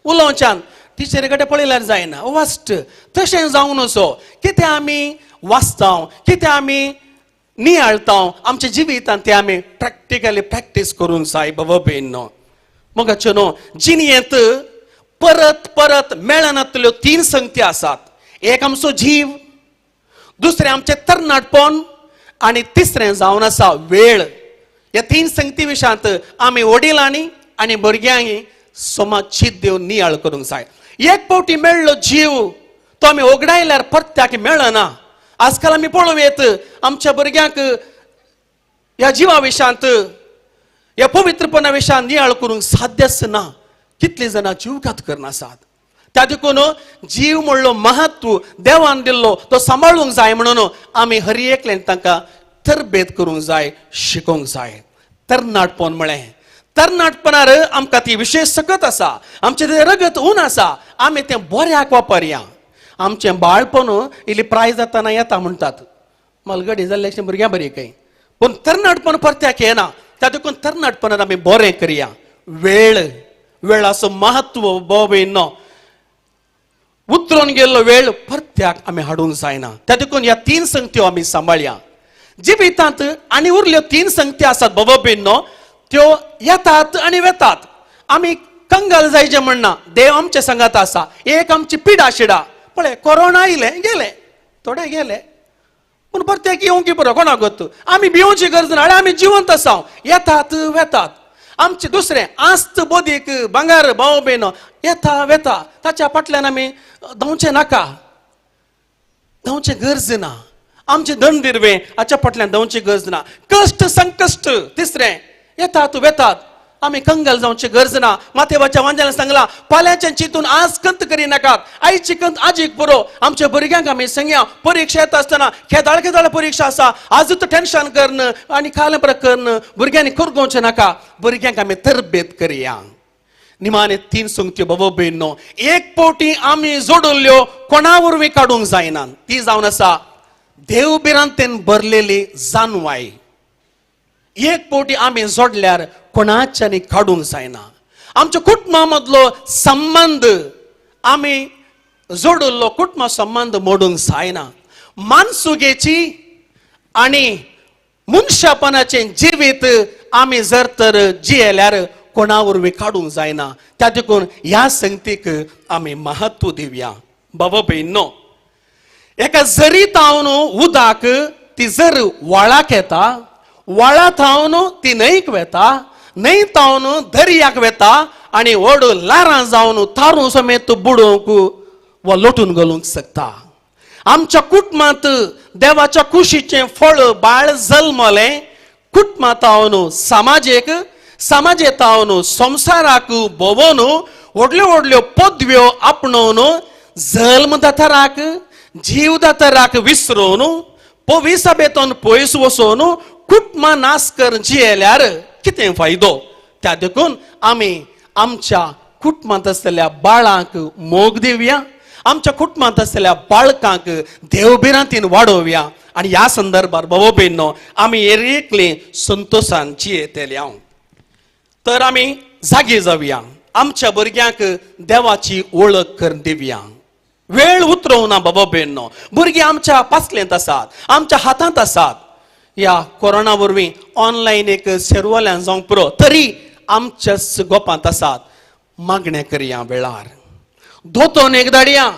उलोवच्यान टिचरी कडेन पळयल्यार जायना वस्ट. तशें जावं नजो. कितें आमी वाचता, कितें आमी नियाळता आमच्या जिवितांत तें आमी प्रॅक्टिकली प्रॅक्टीस करूंक जाय बाबा बेनो. मोगाचें न्हू जिणेंत परत परत मेळनातल्यो 3 संगती आसात. एक आमचो जीव, दुसरें आमचें तरणाटपण आनी तिसरें जावन आसा वेळ. ह्या 3 संगती विशयांत आमी वडिलांनी आनी भुरग्यांनी समाज दिवन नियाळ करूंक जाय. एक फावटी मेळ्ळो जीव तो आमी ओगडायल्यार परत्याक मेळना. आजकाल आमी पळोवं येत आमच्या भुरग्यांक ह्या जिवा विशयांत ह्या पवित्रपणा विशयांत नियाळ करूंक साध्यच ना. कितलीं जाणां जीवघात करनासात. त्या देखून जीव म्हणलो महत्व देवान दिल्लो तो सांबाळूंक जाय म्हणून आमी हर एकल्यान तांकां तरबेत करूंक जाय, शिकोवंक जाय. तरणाटपण म्हळें तरणाटपणार आमकां ती विशेश सकत आसा, आमचें तें रगत ऊन आसा, आमी तें बऱ्याक वापरया. आमचें बाळपण इल्ली प्राय जातना येता म्हणटात, मलगडी जाल्ले भुरग्यां बरी खंय, पूण तरणाटपण परत्याक येना. त्या देखून तरणाटपणान आमी बरें करया. वेळ, वेळाचो महत्व बाबा उतरून गेल्लो वेळ परत्याक आमी हाडूंक जायना. त्या देखून ह्या 3 संगत्यो आमी सांबाळया जिवितांत. आनी उरल्यो 3 संगत्यो आसात बाबा बेनो, त्यो येतात आनी वेतात. आमी कंगाल जायचे म्हणना, देव आमचे सांगात आसा. एक आमची पिडा शिडा पळय, कोरोना आयले गेले, थोडे गेले, पूण परत्याक येवंक बरो कोणाक गोत. आमी भिवची गरज ना, आमी जिवंत आसा. येतात वेतात. आमचे दुसरें आस्त बोदीक भांगर भाव बेनो येता वेता, ताच्या फाटल्यान आमी धांवचें नाका, धांवचें गरज ना. आमचें दंदिरवें हाच्या फाटल्यान धांवची गरज ना. कश्ट संकश्ट तिसरें येतात वेतात, आमी कंगाल जावची गरज ना. माथेवाच्या वांज्यान सांगला फाल्यांचें चिंतून आज कंत करी नाकात, आयची कंत आजीक पुरो. आमच्या भुरग्यांक आमी सांगया परिक्षा येता आसतना खेदाळ खेदाळ परिक्षा आसा, आजूच टेन्शन करण आनी कालें करण भुरग्यांनी करगोवचें नाका. भुरग्यांक आमी तरबेत करया. निमाणे 3 संगत्यो बाबा भयणो एक फावटी आमी जोडल्ल्यो कोणा वरवीं काडूंक जायना, ती जावन आसा देव भिरांतेन भरलेली जानवाय. एक फावटी आमी जोडल्यार कोणाच्यानी काडूंक जायना. आमच्या कुटुंबा मदलो संबंद आमी जोडिल्लो कुटुंबा संबंद मोडूंक जायना. मानसुगेची आनी मनशापणाचें जिवीत आमी जर तर जियेल्यार कोणा वरवीं काडूंक जायना. त्या देखून ह्या संगतीक आमी महत्व दिवया. बाबा भयणो एका जरी तावन उदक ती जर व्हाळाक येता, व्हाळा थावन ती न्हंयक वेता, न्हंय तावन दर्याक वेता आनी व्हड ल्हारां जावन तारू समेत बुडोवंक वा लोटून घालूंक शकता. आमच्या कुटुंबांत देवाच्या कुशीचें फळ बाळ जल्मलें, कुटुंबांत तावन समाजेक, समाजे तावन संवसाराक भोंवून व्हडल्यो व्हडल्यो पदव्यो आपणोवन जल्मदातराक जीवदातराक विसरून पविसबेतून पयस वचून कुटुंबां नाश कर जियेल्यार कितें फायदो. त्या देखून आमी आमच्या कुटुंबांत आसलेल्या बाळांक मोग दिवया, आमच्या कुटुंबांत आसलेल्या बाळकांक देवभिरांतीन वाडोवया आनी ह्या संदर्भार बाबा भयणो आमी एकली संतोशान जियेतले. हांव तर आमी जागे जावया, आमच्या भुरग्यांक देवाची वळख करून दिवया. वेळ उतरोवना ना बाबा बेन्नो. भुरगीं आमच्या पासलेंत आसात, आमच्या हातांत आसात. ह्या कोरोना वरवीं ऑनलायन एक शेरवल्यान जावंक पुरो, तरी आमच्याच गोपांत आसात. मागणें करया वेळार दोतोन एक धाडया.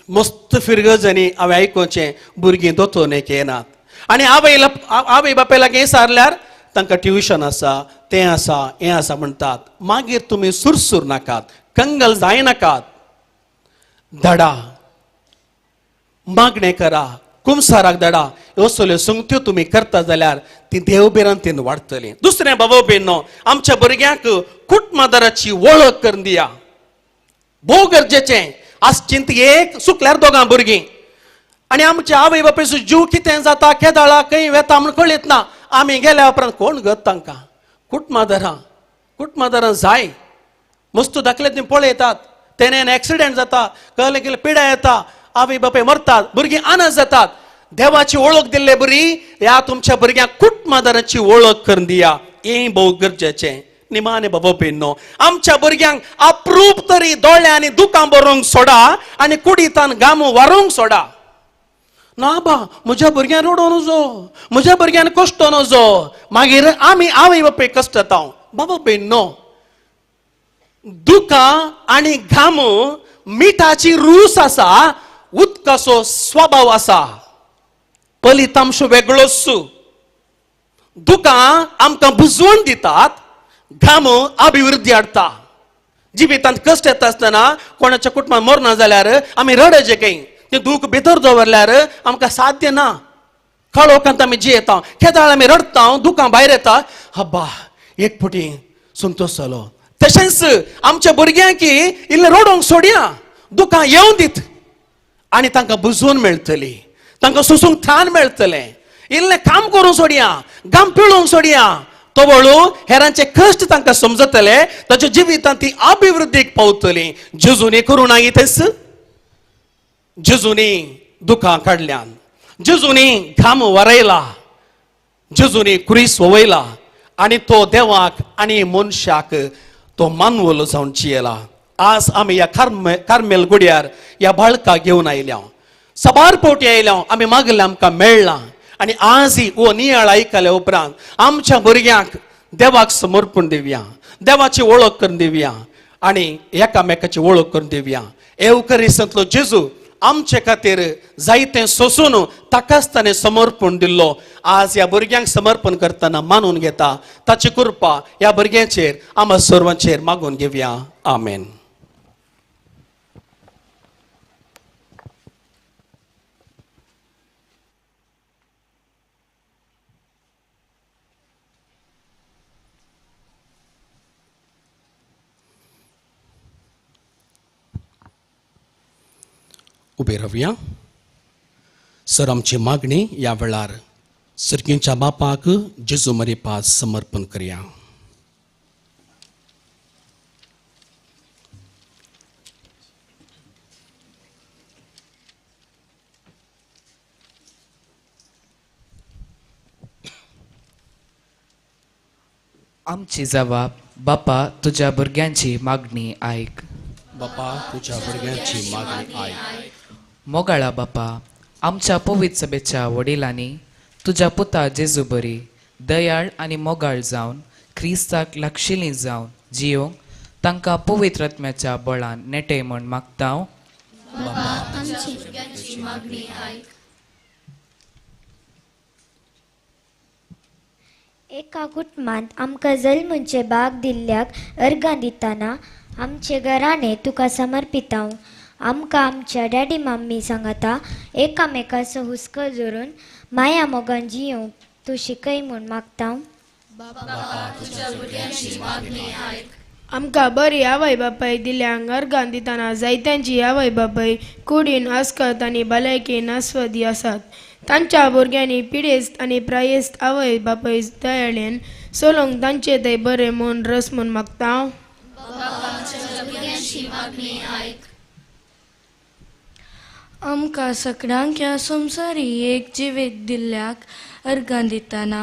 मस्त फिरगजांनी हांवें आयकुचें भुरगीं दोतोन एक येनात आनी आवय बापाय लागीं सारल्यार तांकां ट्युशन आसा, तें आसा, हें आसा म्हणटात. मागीर तुमी सुरसूर नाकात, कंगल जायनाकात. धाडा, मागणें करा, कुमसाराक धाडा. ह्यो सगळ्यो संगत्यो तुमी करता जाल्यार ती देवभिरांतीन वाडटली. दुसरें बाबा भयणो, आमच्या भुरग्यांक कुटुंबादाराची वळख करून दिया, भोव गरजेचें. आज चिंत एक सुकल्यार दोगां भुरगीं आनी आमच्या आवय बापायचो जीव कितें जाता, केदाळा खंय वेता म्हूण कळीत ना. आमी गेल्या उपरांत कोण गत तांकां? कुटुंबादारां, कुटुंबादारां जाय. मस्त दाखले ती पळयतात, तेणे एक्सिडेंट जाता, कळ्ळें कितें पिडा येता, आवय बापाय मरतात, भुरगीं आनंद जातात. देवाची वळख दिल्ले बरी ह्या तुमच्या भुरग्यांक कुटुंबादाराची वळख करून दिया, हें भोव गरजेचें. निमाणे बाबा भयणो, आमच्या भुरग्यांक अप्रूप तरी दोळ्यांनी दुकां बरोवंक सोडा आनी कुडीतान गामो वारोवंक सोडा. ना बा, म्हज्या भुरग्यान रडोवं नजो, म्हज्या भुरग्यान कश्ट नजो, मागीर आमी आवय बापाय कश्ट जाता. बाबा भयणो, दुकां आनी घाम मिठाची रूस आसा, उदकाचो स्वभाव आसा, फलितांश वेगळोच. दुकां आमकां बुजवण दितात, घाम अभिवृद्धी हाडटा. जिवितांत कश्ट येता आसतना कोणाच्या कुटुंबात मरना जाल्यार आमी रडचे खंय, तें दूख भितर दवरल्यार आमकां साध्य ना. काळोखांत आमी जियेता, केदाळ आमी रडटा, दुकां भायर येता, हब्बा एक फावटी संतोश जालो. तशेंच आमच्या भुरग्यांक इल्लें रडोवंक सोडया, दुकां येवं दीत आनी तांकां बुजवण मेळटली, तांकां सोसूंक थान मेळटलें. इल्लें काम करूंक सोडया, घाम पिळोवंक सोडया, तवळू हेरांचे कश्ट तांकां समजतले, ताच्या जिवितांत ती अभिवृद्धीक पावतली. जेजूनी करूं ना तेच, जेजूनी दुकां काडल्यान, जेजूनी घाम वरयला, जेजूनी क्रूस वयला आनी तो देवाक आनी मनशाक तो मानवलो जावन जियेला. आज आमी ह्या कार्मेल गुड्यार ह्या बाळकाक घेवन आयल्या, साबार पावटी आयल्या, आमी मागल्या, आमकां मेळ्ळां. आनी आज हो नियाळ आयकल्या उपरांत आमच्या भुरग्यांक देवाक समर्पण दिवया, देवाची वळख करून दिवया आनी एकामेकाची वळख करून दिवया. एवकरिसांतलो जेजू आमचे खातीर जायतें सोसून ताकाच ताणें समर्पण दिल्लो. आज ह्या भुरग्यांक समर्पण करतना मानून घेता ताची कृपा ह्या भुरग्यांचेर आमच्या सर्वांचेर मागून घेवया. आमेन. उबे रावया. सर आमची मागणी ह्या वेळार सर्गींच्या बापाक जेजू मरिपास समर्पण करया. आमची जबाब बापा तुझ्या भुरग्यांची मागणी आयक. बापा तुझ्या भुरग्यांची मागणी आयक. मोगाळा बापा, आमच्या पवित्र सभेच्या वडिलांनी तुज्या पुता जेजू बरी दयाळ आनी मोगाळ जावन क्रिस्ताक लागशिल्ली जावन जियोंक तांकां पवित्र आत्म्याच्या बळान नेटे म्हण मागता. एका कुटुंबांत आमकां जल्मूचे भाग दिल्ल्याक अर्गां दितना आमचे घराणे तुका समर्पितांव. आमकां आमच्या डॅडी मम्मी सांगता एकामेकाचो हुस्को धरून माया मोगान जियोंक तूं शिकय म्हूण मागता. आमकां बरी आवय बापाय दिल्यांक अर्गां दितना जायत्यांची आवय बापाय कुडीन आस्कत आनी भलायकेन आस्वादी आसात. तांच्या भुरग्यांनी पिडेस्त आनी प्रायेस्त आवय बापाय दयाळेन सोलोंक तांचे थंय बरें म्हूण रस म्हूण मागता. आमकां सगळ्यांक ह्या संवसारी एक जिवीत दिल्ल्याक अर्गां दितना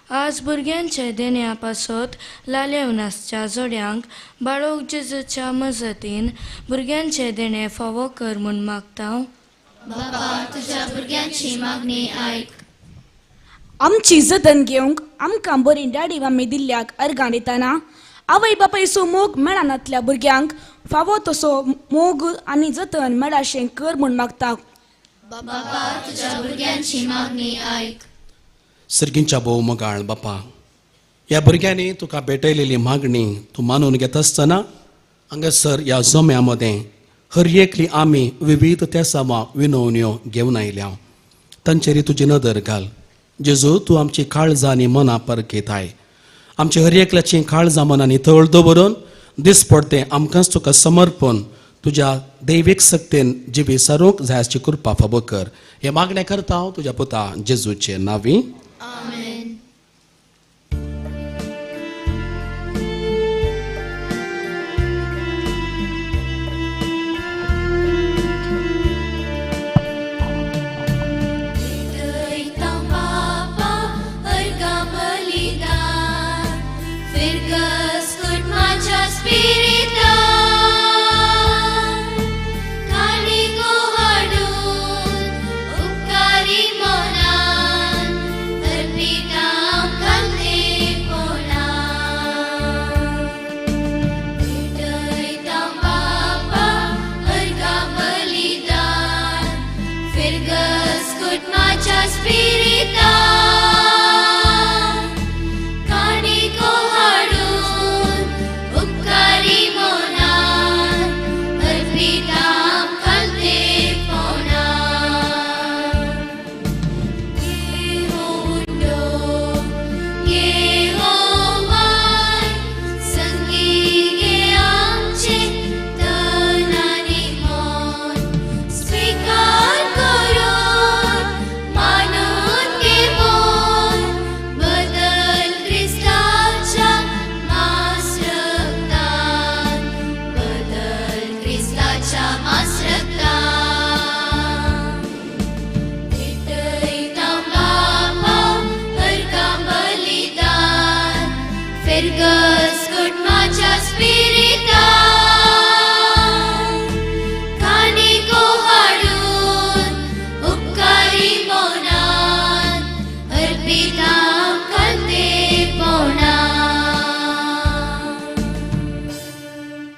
आज भुरग्यांचे देण्या पासत लालेवन आसच्या जोड्यांक बाळोक जेजूच्या मजतीन भुरग्यांचे देणें फावो कर म्हूण मागता. बाबा तुझ्या भुरग्यांची मागणी आयक. आमची जतन घेवंक आमकां बरी डॅडी मम्मी दिल्ल्याक अर्गां दितना आवय बापायचो मोग मेळनातल्या भुरग्यांक फावो तसो मोग आनी जतन मेळाशें कर म्हूण मागता. बाबा तुझ्या भुरग्यांची मागणी आयक. सर्गींच्या भोव मोगाळ बापा, ह्या भुरग्यांनी तुका भेटयलेली मागणी तूं मानून घेता आसतना हांगासर ह्या जम्या मदें हर एकली आमी विविध तेसांवां विनवण्यो घेवन आयल्या. तांचेर तुजी नदर घाल. जेजू, तूं आमची काळजां आनी मनां परखेताय. आमची हर एकल्याची काळजां मनां नितळ दवरून दिसपडतें आमकांच तुका समर्पण तुज्या दैवीक सक्तेन जिवी सारूंक जाय आसची कृपा फाबो कर. हें मागणें करता हांव तुज्या पुता जेजूचे नांवी. आमेन.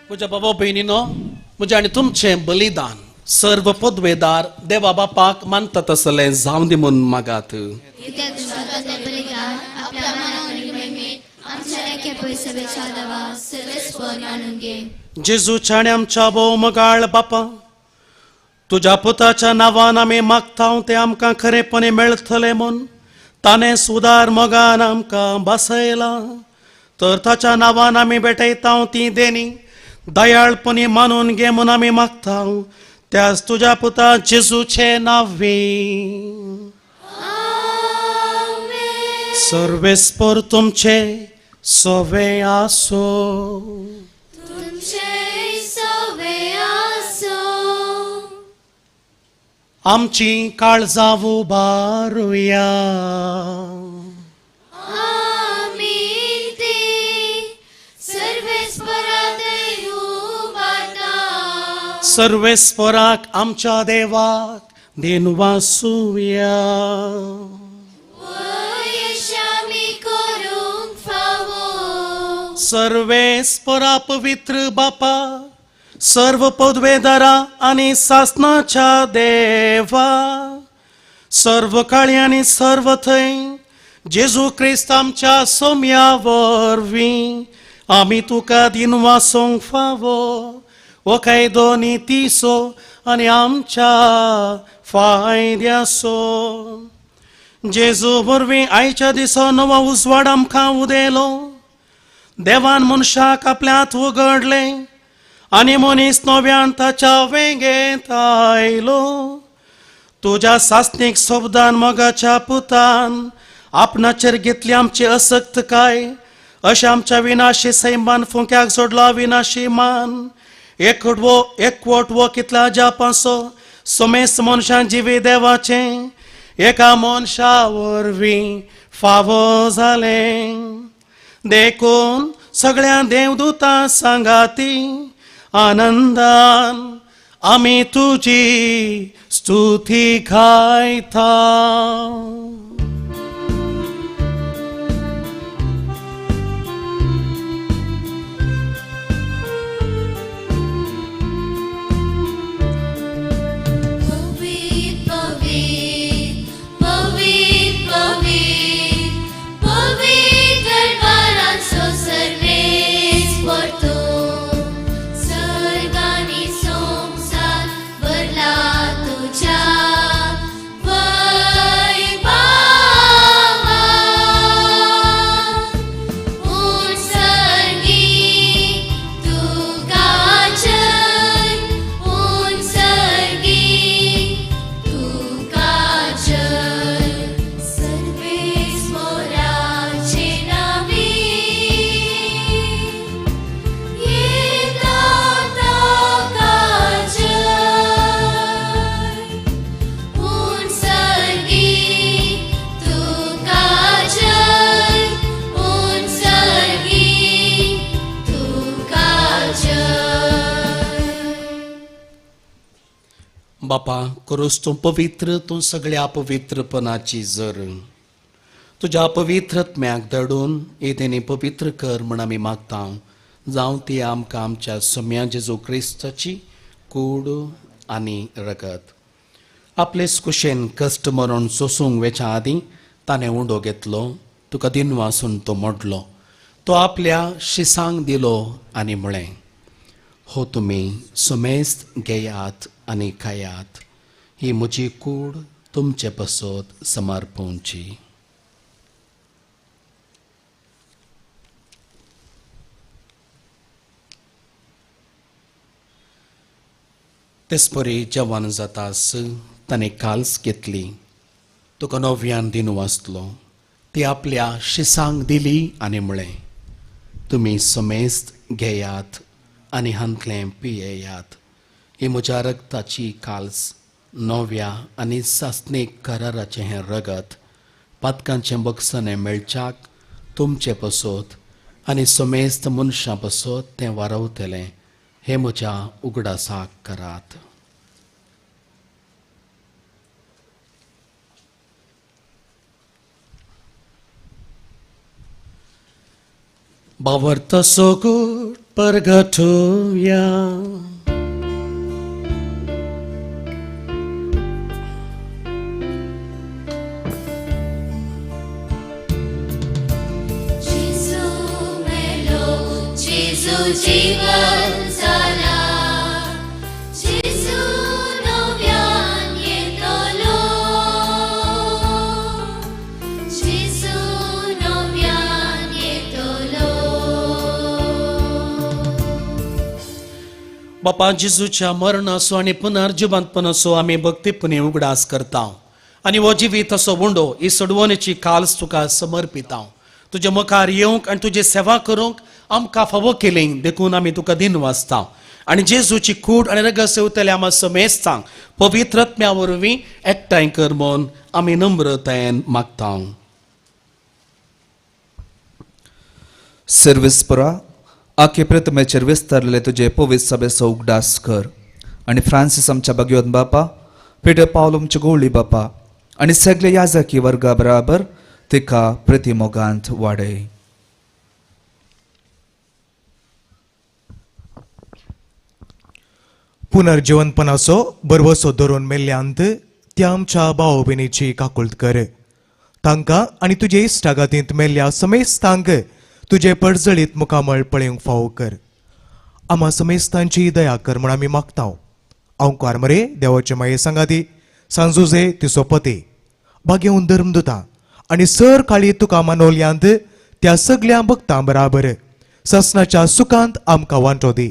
म्हज्या बाबा भयणीनो, म्हजें आनी तुमचें बलिदान सर्व पदवेदार देवा बापाक मानता तसलें जावं दी म्हूण मागात. जेजूच्या आनी आमच्या भोव मोगाळ बापा, तुज्या पुताच्या नांवान आमी मागता तें आमकां खरेपणी मेळटलें म्हूण ताणें सुदार मोगान आमकां बसयलां. तर ताच्या नांवान आमी भेटयता ती देणी दयाळपणी मानून घे म्हूण आमी मागता त्याच तुज्या पुता जेजूचे नांवी. सर्वेस्पर तुमचे सवे आसो. आमची काळजां उबारुया. सर्वेस्पराक आमच्या देवाक देनवासुया. सर्वेस्परा पवित्र बापा, सर्व पदवेदारा आनी सासनाच्या देवा, सर्व काळी आनी सर्व थंय जेजू क्रिस्त आमच्या सोम्या वरवीं आमी तुका दिनवासूंक फावो हो कायदो नितीचो आनी आमच्या फायद्याचो. जेजू वरवीं आयच्या दिसा नवो उजवाड आमकां उदेलो. देवान मनशाक आपल्यांत उगडलें आनी मनीस नव्यान ताच्या वेंगेंत आयलो. तुज्या सासणीक शब्दान मोगाच्या पुतान आपणाचेर घेतली आमची असक्तकाय अशें आमच्या विनाशी सैमान फुंक्याक जोडला विनाशी मान. एकवटवो एकवटवो कितल्या जापांचो समेस्त मनशान जिवी देवाचें एका मनशा वरवीं फावो जालें. देखून सगळ्या देवदूतां सांगाती आनंदान आमी तुजी स्तुती गायता. बापा, करूस तूं पवित्र, तूं सगळ्या पवित्रपणाची जर तुज्या पवित्रत्म्याक दडून येदेनी पवित्र कर म्हण आमी मागता. जावं ती आमकां आमच्या सम्या जेजू क्रिस्ताची कूड आनी रगत. आपलेच कुशेन कश्ट मरण सोसूंक वेच्या आदीं ताणें उंडो घेतलो, तुका दिनवासून तो मोडलो, तो आपल्या शिसांक दिलो आनी म्हळें, हो तुमी समेस्त घेयात आनी खायात, ही म्हजी कूड तुमचे पसत समर्पणची. तेचपरी जेवण जातास ताणें काल्स घेतली, तुका नव्यान दिन वाचलो, ती आपल्या शिसांक दिली आनी म्हळें, तुमी समेस्त घेयात आनी हांतलें पियेयात, ही म्हज्या रगताची काल्स, नव्या आनी सासणीक कराराचें हें रगत पातकांचें बक्षणें मेळच्याक तुमचे पसत आनी समेस्त मनशां पसत तें वारवतलें, हें म्हज्या उगडासाक करात. बावर्त सोगूट परगटुया. जेजू मेलो, जेजू जीवन जाला, जेजू नव्यान येतलो, जेजू नव्यान येतलो. बापा, जेजूच्या मरणाचो आनी पुनर्जिवंतपणाचो आमी भक्तीपणी उगडास करता आनी हो जिवीत असो उंडो ही सोडवणेची काल्स तुका समर्पिता. तुजे मुखार येवंक आनी तुजी सेवा करूंक आमकां फावो केली देखून आमी तुका दिन वाचता. आनी जेजूची कूड आनी रगत सेवतले आमा समेस्तांक पवित्रत्म्या वरवीं एकठांय कर म्हूण आमी नम्रतायेन मागता. सर्वेस्परा, आखे प्रथमेचेर विस्तारले तुजे पवित्र सभेचो उगडास कर आनी फ्रांसीस आमच्या भाग्यवंत बापा, पिटर पावल आमच्या गोवळी बापा आनी सगळे याजकी वर्गा बराबर तिका प्रतिमोगांत वाडय. पुनर्जिवंतपणाचो बरवसो धरून मेल्ल्यांत त्या आमच्या भाव भयणीची काकुळट कर. तांकां आनी तुजे इश्टागातींत मेल्ल्या समेस्तांक तुजे परजळीत मुखामळ पळोवंक फावो कर. आमा समेस्तांची दया कर म्हूण आमी मागता. अंकार मरे देवाचे माये सांगाती सांजुजे तिचो पती भाग्यवंत धर्मदुता आनी सर काळी तुका मानवल्यांत त्या सगल्या भक्तां बराबर ससनाच्या सुखांत आमकां वांटो दी.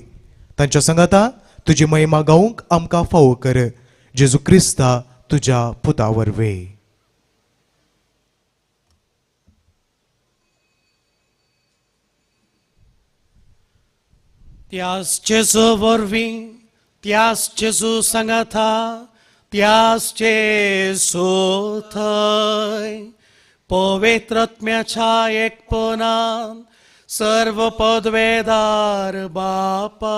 तांच्या सांगाता तुजी महिमा गावंक आमकां फावो कर. जेजू क्रिस्ता तुज्या पुता वरवीं. त्यास जेजू वरवीं, त्यास जेजू सांगाता, त्यास जेजू थंय पवित्रत्म्याच्या एकपणान सर्व पदवेदार बापा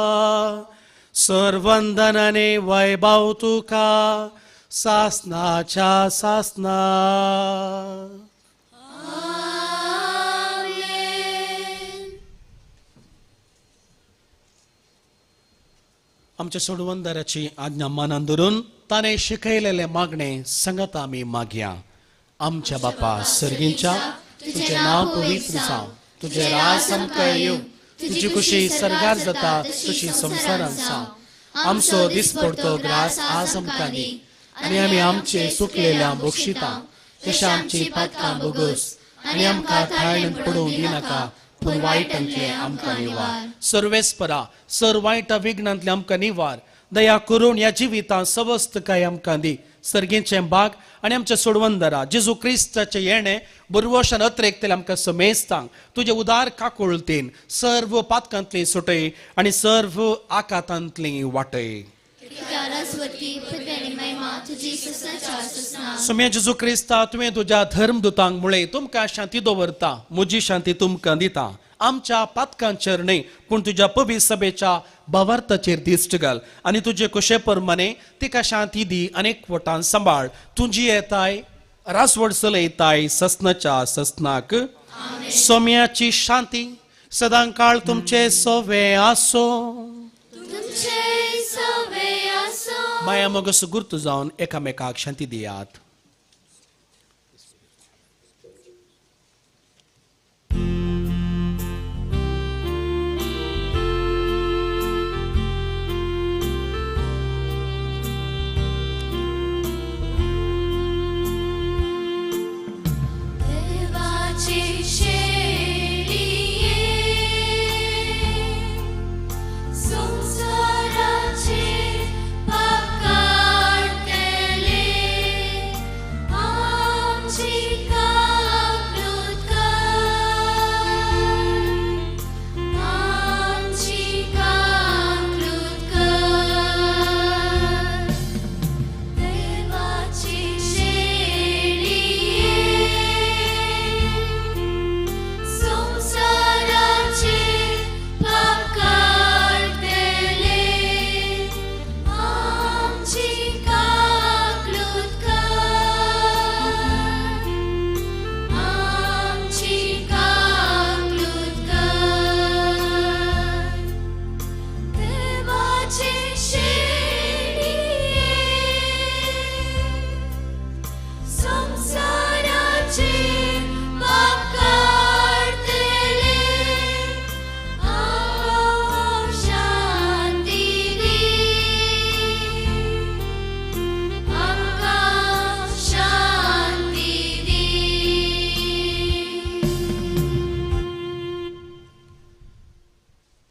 सर्वंदनाने वैभव तुका सासनाच्या सासना. आमच्या सोडवंदाराची आज्ञा मानान धरून ताणें शिकयलेले मागणे संगत आमी मागया. आमच्या बापा सर्गींच्या, तुजें नांव पवित्र जावं, तुजें राज आमकां येवं, तुजी खुशी सर्गार जाता तशी संवसारांत जावं. आमचो दिसपडतो ग्रास आज आमकां दी आनी आमी आमचे सुकलेल्या बक्षिता तशें आमची पातकां बोगस आनी आमकां थाळणेंत पडोवंक दिनाका पूण वायटांतलें आमकां निवार. सर्वेस्परा सर वायट विघ्नांतलें आमकां निवार. दया करून ह्या जिवितांत सवस्तकाय आमकां दी. सर्गीचें बाग आनी आमच्या सोडवंदरा जेजू क्रिस्ताचें येणें बरवशान अत्रेकतलें आमकां समेस्तांक तुजे उदार काकुळतेन सर्व पातकांतली सुटय आनी सर्व आकातांतली वाटय. सुम्या जेजू क्रिस्ता तुवें तुज्या धर्मदूतांक मुळे तुमकां शांती दवरता, म्हजी शांती तुमकां दिता. आमच्या पातकांचेर न्हय पूण तुज्या पवित्र सभेच्या भावार्थाचेर दिश्ट घाल आनी तुजे कुशे प्रमाणे तिका शांती दी आनी एकवटान सांबाळ. तुजी येताय रासवड चलयताय ससनाच्या ससनाक. सोम्याची शांती सदां काळ तुमचे सोवे आसो. माया मोगस गुर्त जावन एकामेकाक शांती दियात.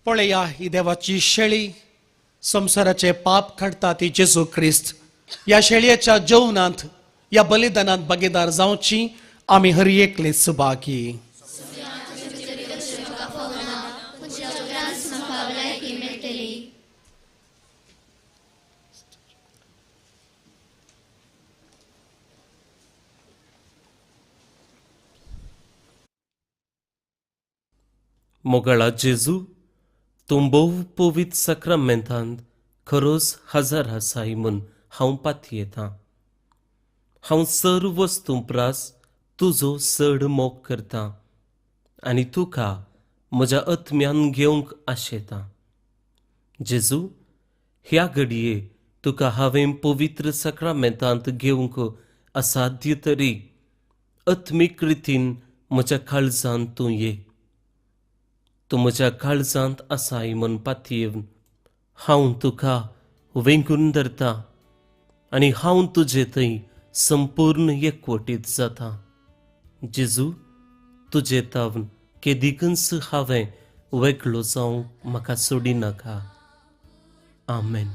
पळया ही देवाची शेळी संवसाराचे पाप काडटा ती जेजू क्रिस्त. ह्या शेळयेच्या जेवणांत ह्या बलिदानांत भागीदार जावची आमी हर एकले सुभागी. मोगाळा जेजू, तूं भोव पवित्र साक्रामेंतांत खरोच हजर आसाय म्हूण हांव पातयेतां. हांव सर्व वस्तूं प्रास तुजो चड मोग करतां आनी तुका म्हज्या आत्म्यान घेवंक आशेतां. जेजू, ह्या घडये तुका हांवें पवित्र साक्रामेंतांत घेवंक असाध्य तरी आत्मीक रितीन म्हज्या काळजांत तूं ये. तूं म्हज्या काळजांत आसाय म्हूण पातयेवन हांव तुका वेंगून धरता आनी हांव तुजे थंय संपूर्ण एकवटीत जाता. जेजू, तुजे तावन केदिकूच हांवें वेगळो जावंक म्हाका सोडिनाका. आमेन.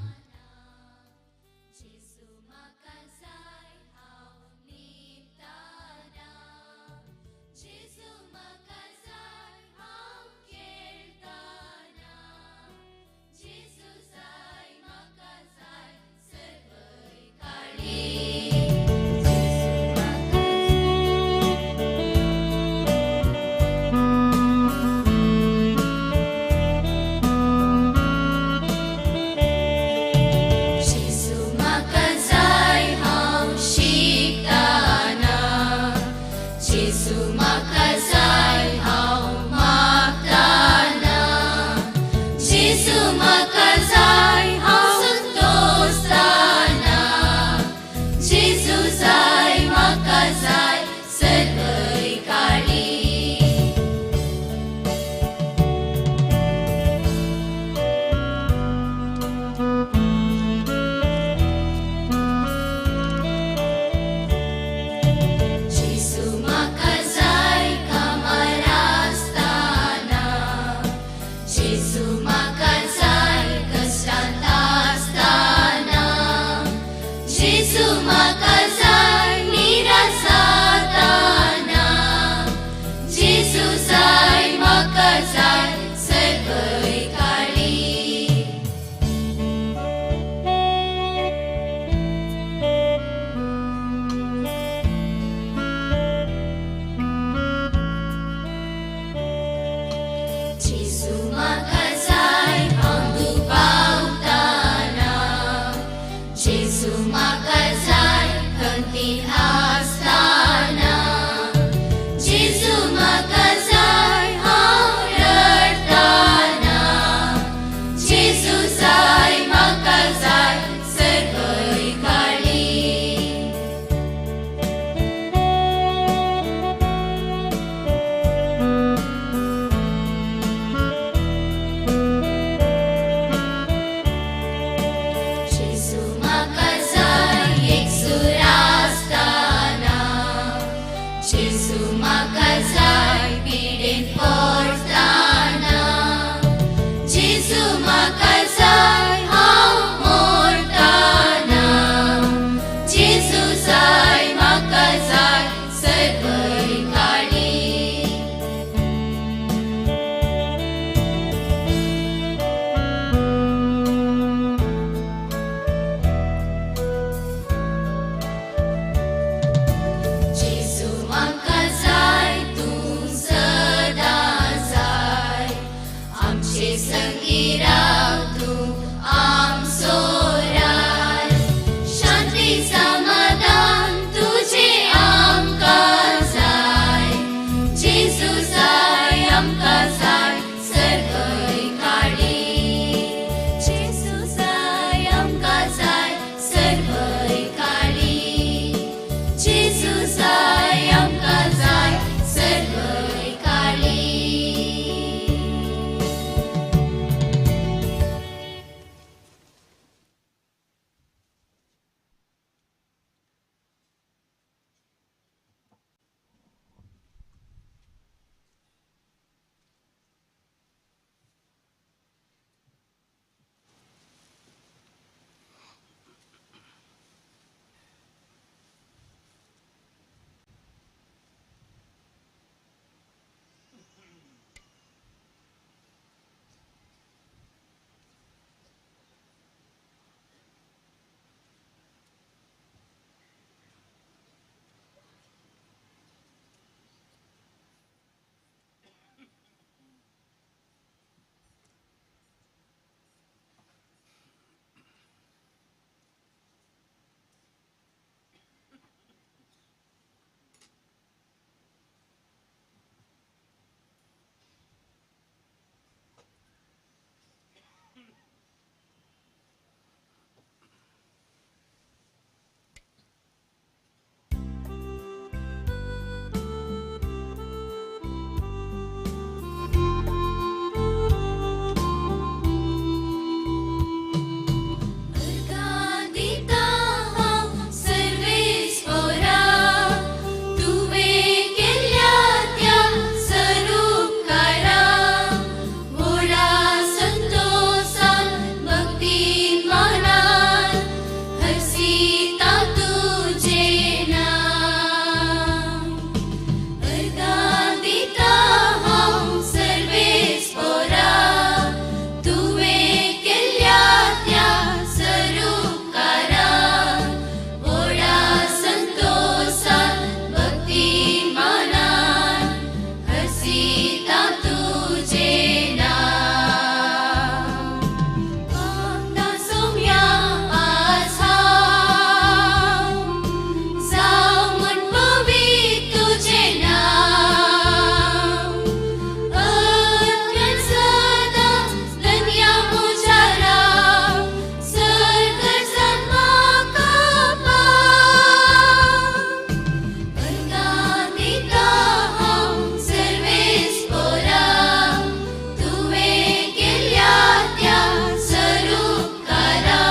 जेजू म्हाका जाय हांव दुबावताना, जेजू म्हाका जाय खंतीन आसताना, जेजू म्हाका जाय हांव रडटाना, जेजू जाय म्हाका जाय सर्वय काळी. जेजू म्हाका जाय एकसूर आसताना, जेजू म्हाका जाय पिडेन पडटाना, जेजू म्हाका जाय हांव मोरताना, जेजू जाय म्हाका जाय सर्वय काळी. जेजू म्हाका जाय तूं सदां जाय, आमचे संगी राव तूं आमचो राय, शांती समाधान तुजें आमकां जाय, जेजू जाय आमकां जाय सर्वय काळी, जेजू जाय आमकां जाय सर्वय काळी, जेजू जाय आमकां जाय सर्वय काळी. अर्गां दिता हांव सर्वेस्पोरा, तुवें केल्ल्या त्या सरुपकारा, व्हडा संतोसान भक्तीन मनान हर्षिता तुजें नांव. अर्गां दिता हांव सर्वेस्पोरा, तुवें केल्ल्या त्या सरुपकारा, व्हडा संतोसान भक्तीन मनान हर्षिता तुजें नांव. मागता सोम्या आज हांव, जावं म्हूण पवित्र तुजें नांव, अत्यंत सदां धन्या म्हज्या राव, सर्गसान म्हाका पाव. अर्गां दिता हांव सर्वेस्पोरा, तुवें केल्ल्या त्या सरुपकारा,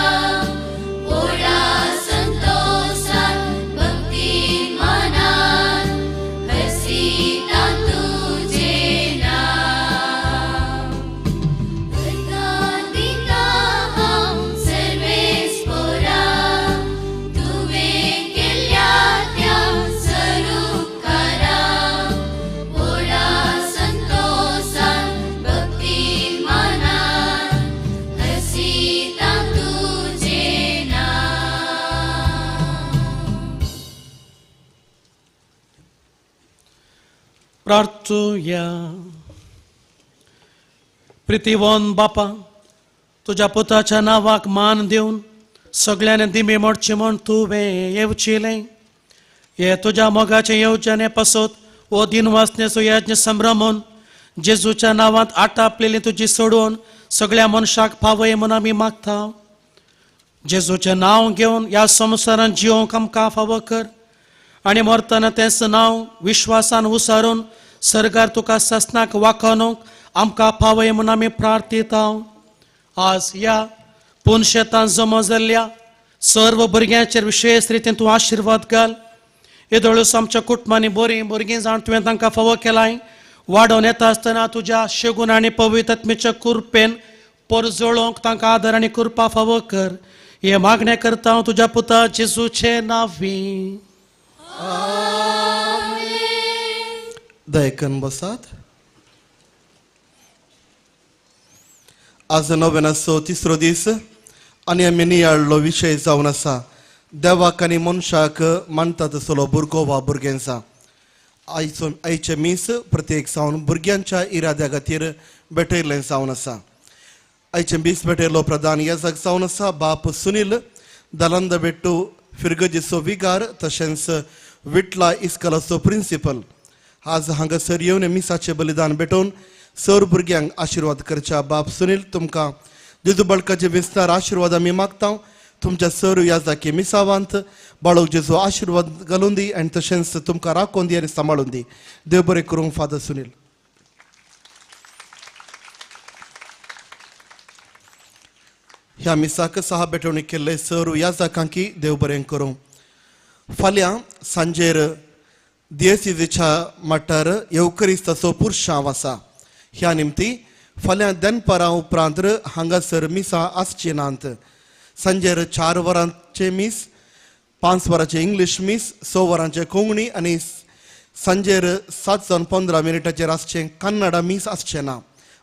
व्हडा संतोसान भक्तीन मनान हर्षिता तुजें नांव. अर्गां दिता हांव सर्वेस्पोरा, तुवें केल्ल्या त्या सरुपकारा, व्हडा संतोसान भक्तीन मनान हर्षिता तुजें नांव. प्रार्थुया. प्रितीवन बापा, तुज्या पुताच्या नांवाक मान दिवन सगळ्यांनी दिमी मोडची म्हूण तुवें येवचिलें. हे तुज्या मोगाचे येवजणे पासत हो दिनवासनेचो यज्ञ संभ्रमून जेजूच्या नांवांत आटापलेली तुजी सोडून सगळ्या मनशाक पावय म्हूण आमी मागता. जेजूचें नांव घेवन ह्या संवसारांत जिवंक आमकां फावो कर आनी मरतना तेंच नांव विश्वासान उसारून सरकार तुका सासनाक वाखाणूंक आमकां पावय म्हूण आमी प्रार्थयता. आज ह्या पुनशेतान जमा जाल्ल्या सर्व भुरग्यांचेर विशेश रितीन तूं आशिर्वाद घाल. येदोळूस आमच्या कुटुंबांनी बरीं भुरगीं जावन तुवें तांकां फावो केलाय. वाडोवन येता आसतना तुज्या शेगून आनी पवित्र कृपेन परजळोवंक तांकां आदर आनी कृपा फावो कर. हे मागणें करता हांव तुज्या पुता जेजूचे नांवी. दयकन बसात. आज नव्यानाचो तिसरो दीस आनी आमी नियाळलो विशय जावन आसा देवाक आनी मनशाक मानता तसलो भुरगो वा भुरग्यांचा. आयचो आयचें मीस प्रत्येक जावन भुरग्यांच्या इराद्या खातीर भेटयल्लें जावन आसा. आयचें मीस भेटयलो प्रधान याजक जावन आसा बाप सुनील दलांद बेट्टू फिरगजीचो विगार तशेंच विटला इस्कलाचो प्रिंसिपल. आज हांगासर येवन मिसाचें बलिदान भेटोवन सर भुरग्यांक आशिर्वाद करच्या बाप सुनील तुमकां जेजू बळकाचे विस्तार आशिर्वाद आमी मागता. तुमच्या सर याजाकी मिसावांत बाळक जेजू आशिर्वाद घालून दी आनी तशेंच तुमकां राखून दी आनी सांबाळून दी. देव बरें करूंक फादर सुनील. ह्या मिसाक सहा भेटवणी केल्ले सर याजाकांकी देव बरें करूं. फाल्यां सांजेर दियेसिजीच्या मठार येवकरिस्ताचो पुरशांव आसा. ह्या निमती फाल्यां दनपारां उपरांत हांगासर मिसां आसची नात. सांजेर 4 वरांचें मीस, 5 वरांचें इंग्लीश मीस, 6 वरांचें कोंकणी आनी सांजेर 7:15 आसचें कन्नडा मीस आसचें ना.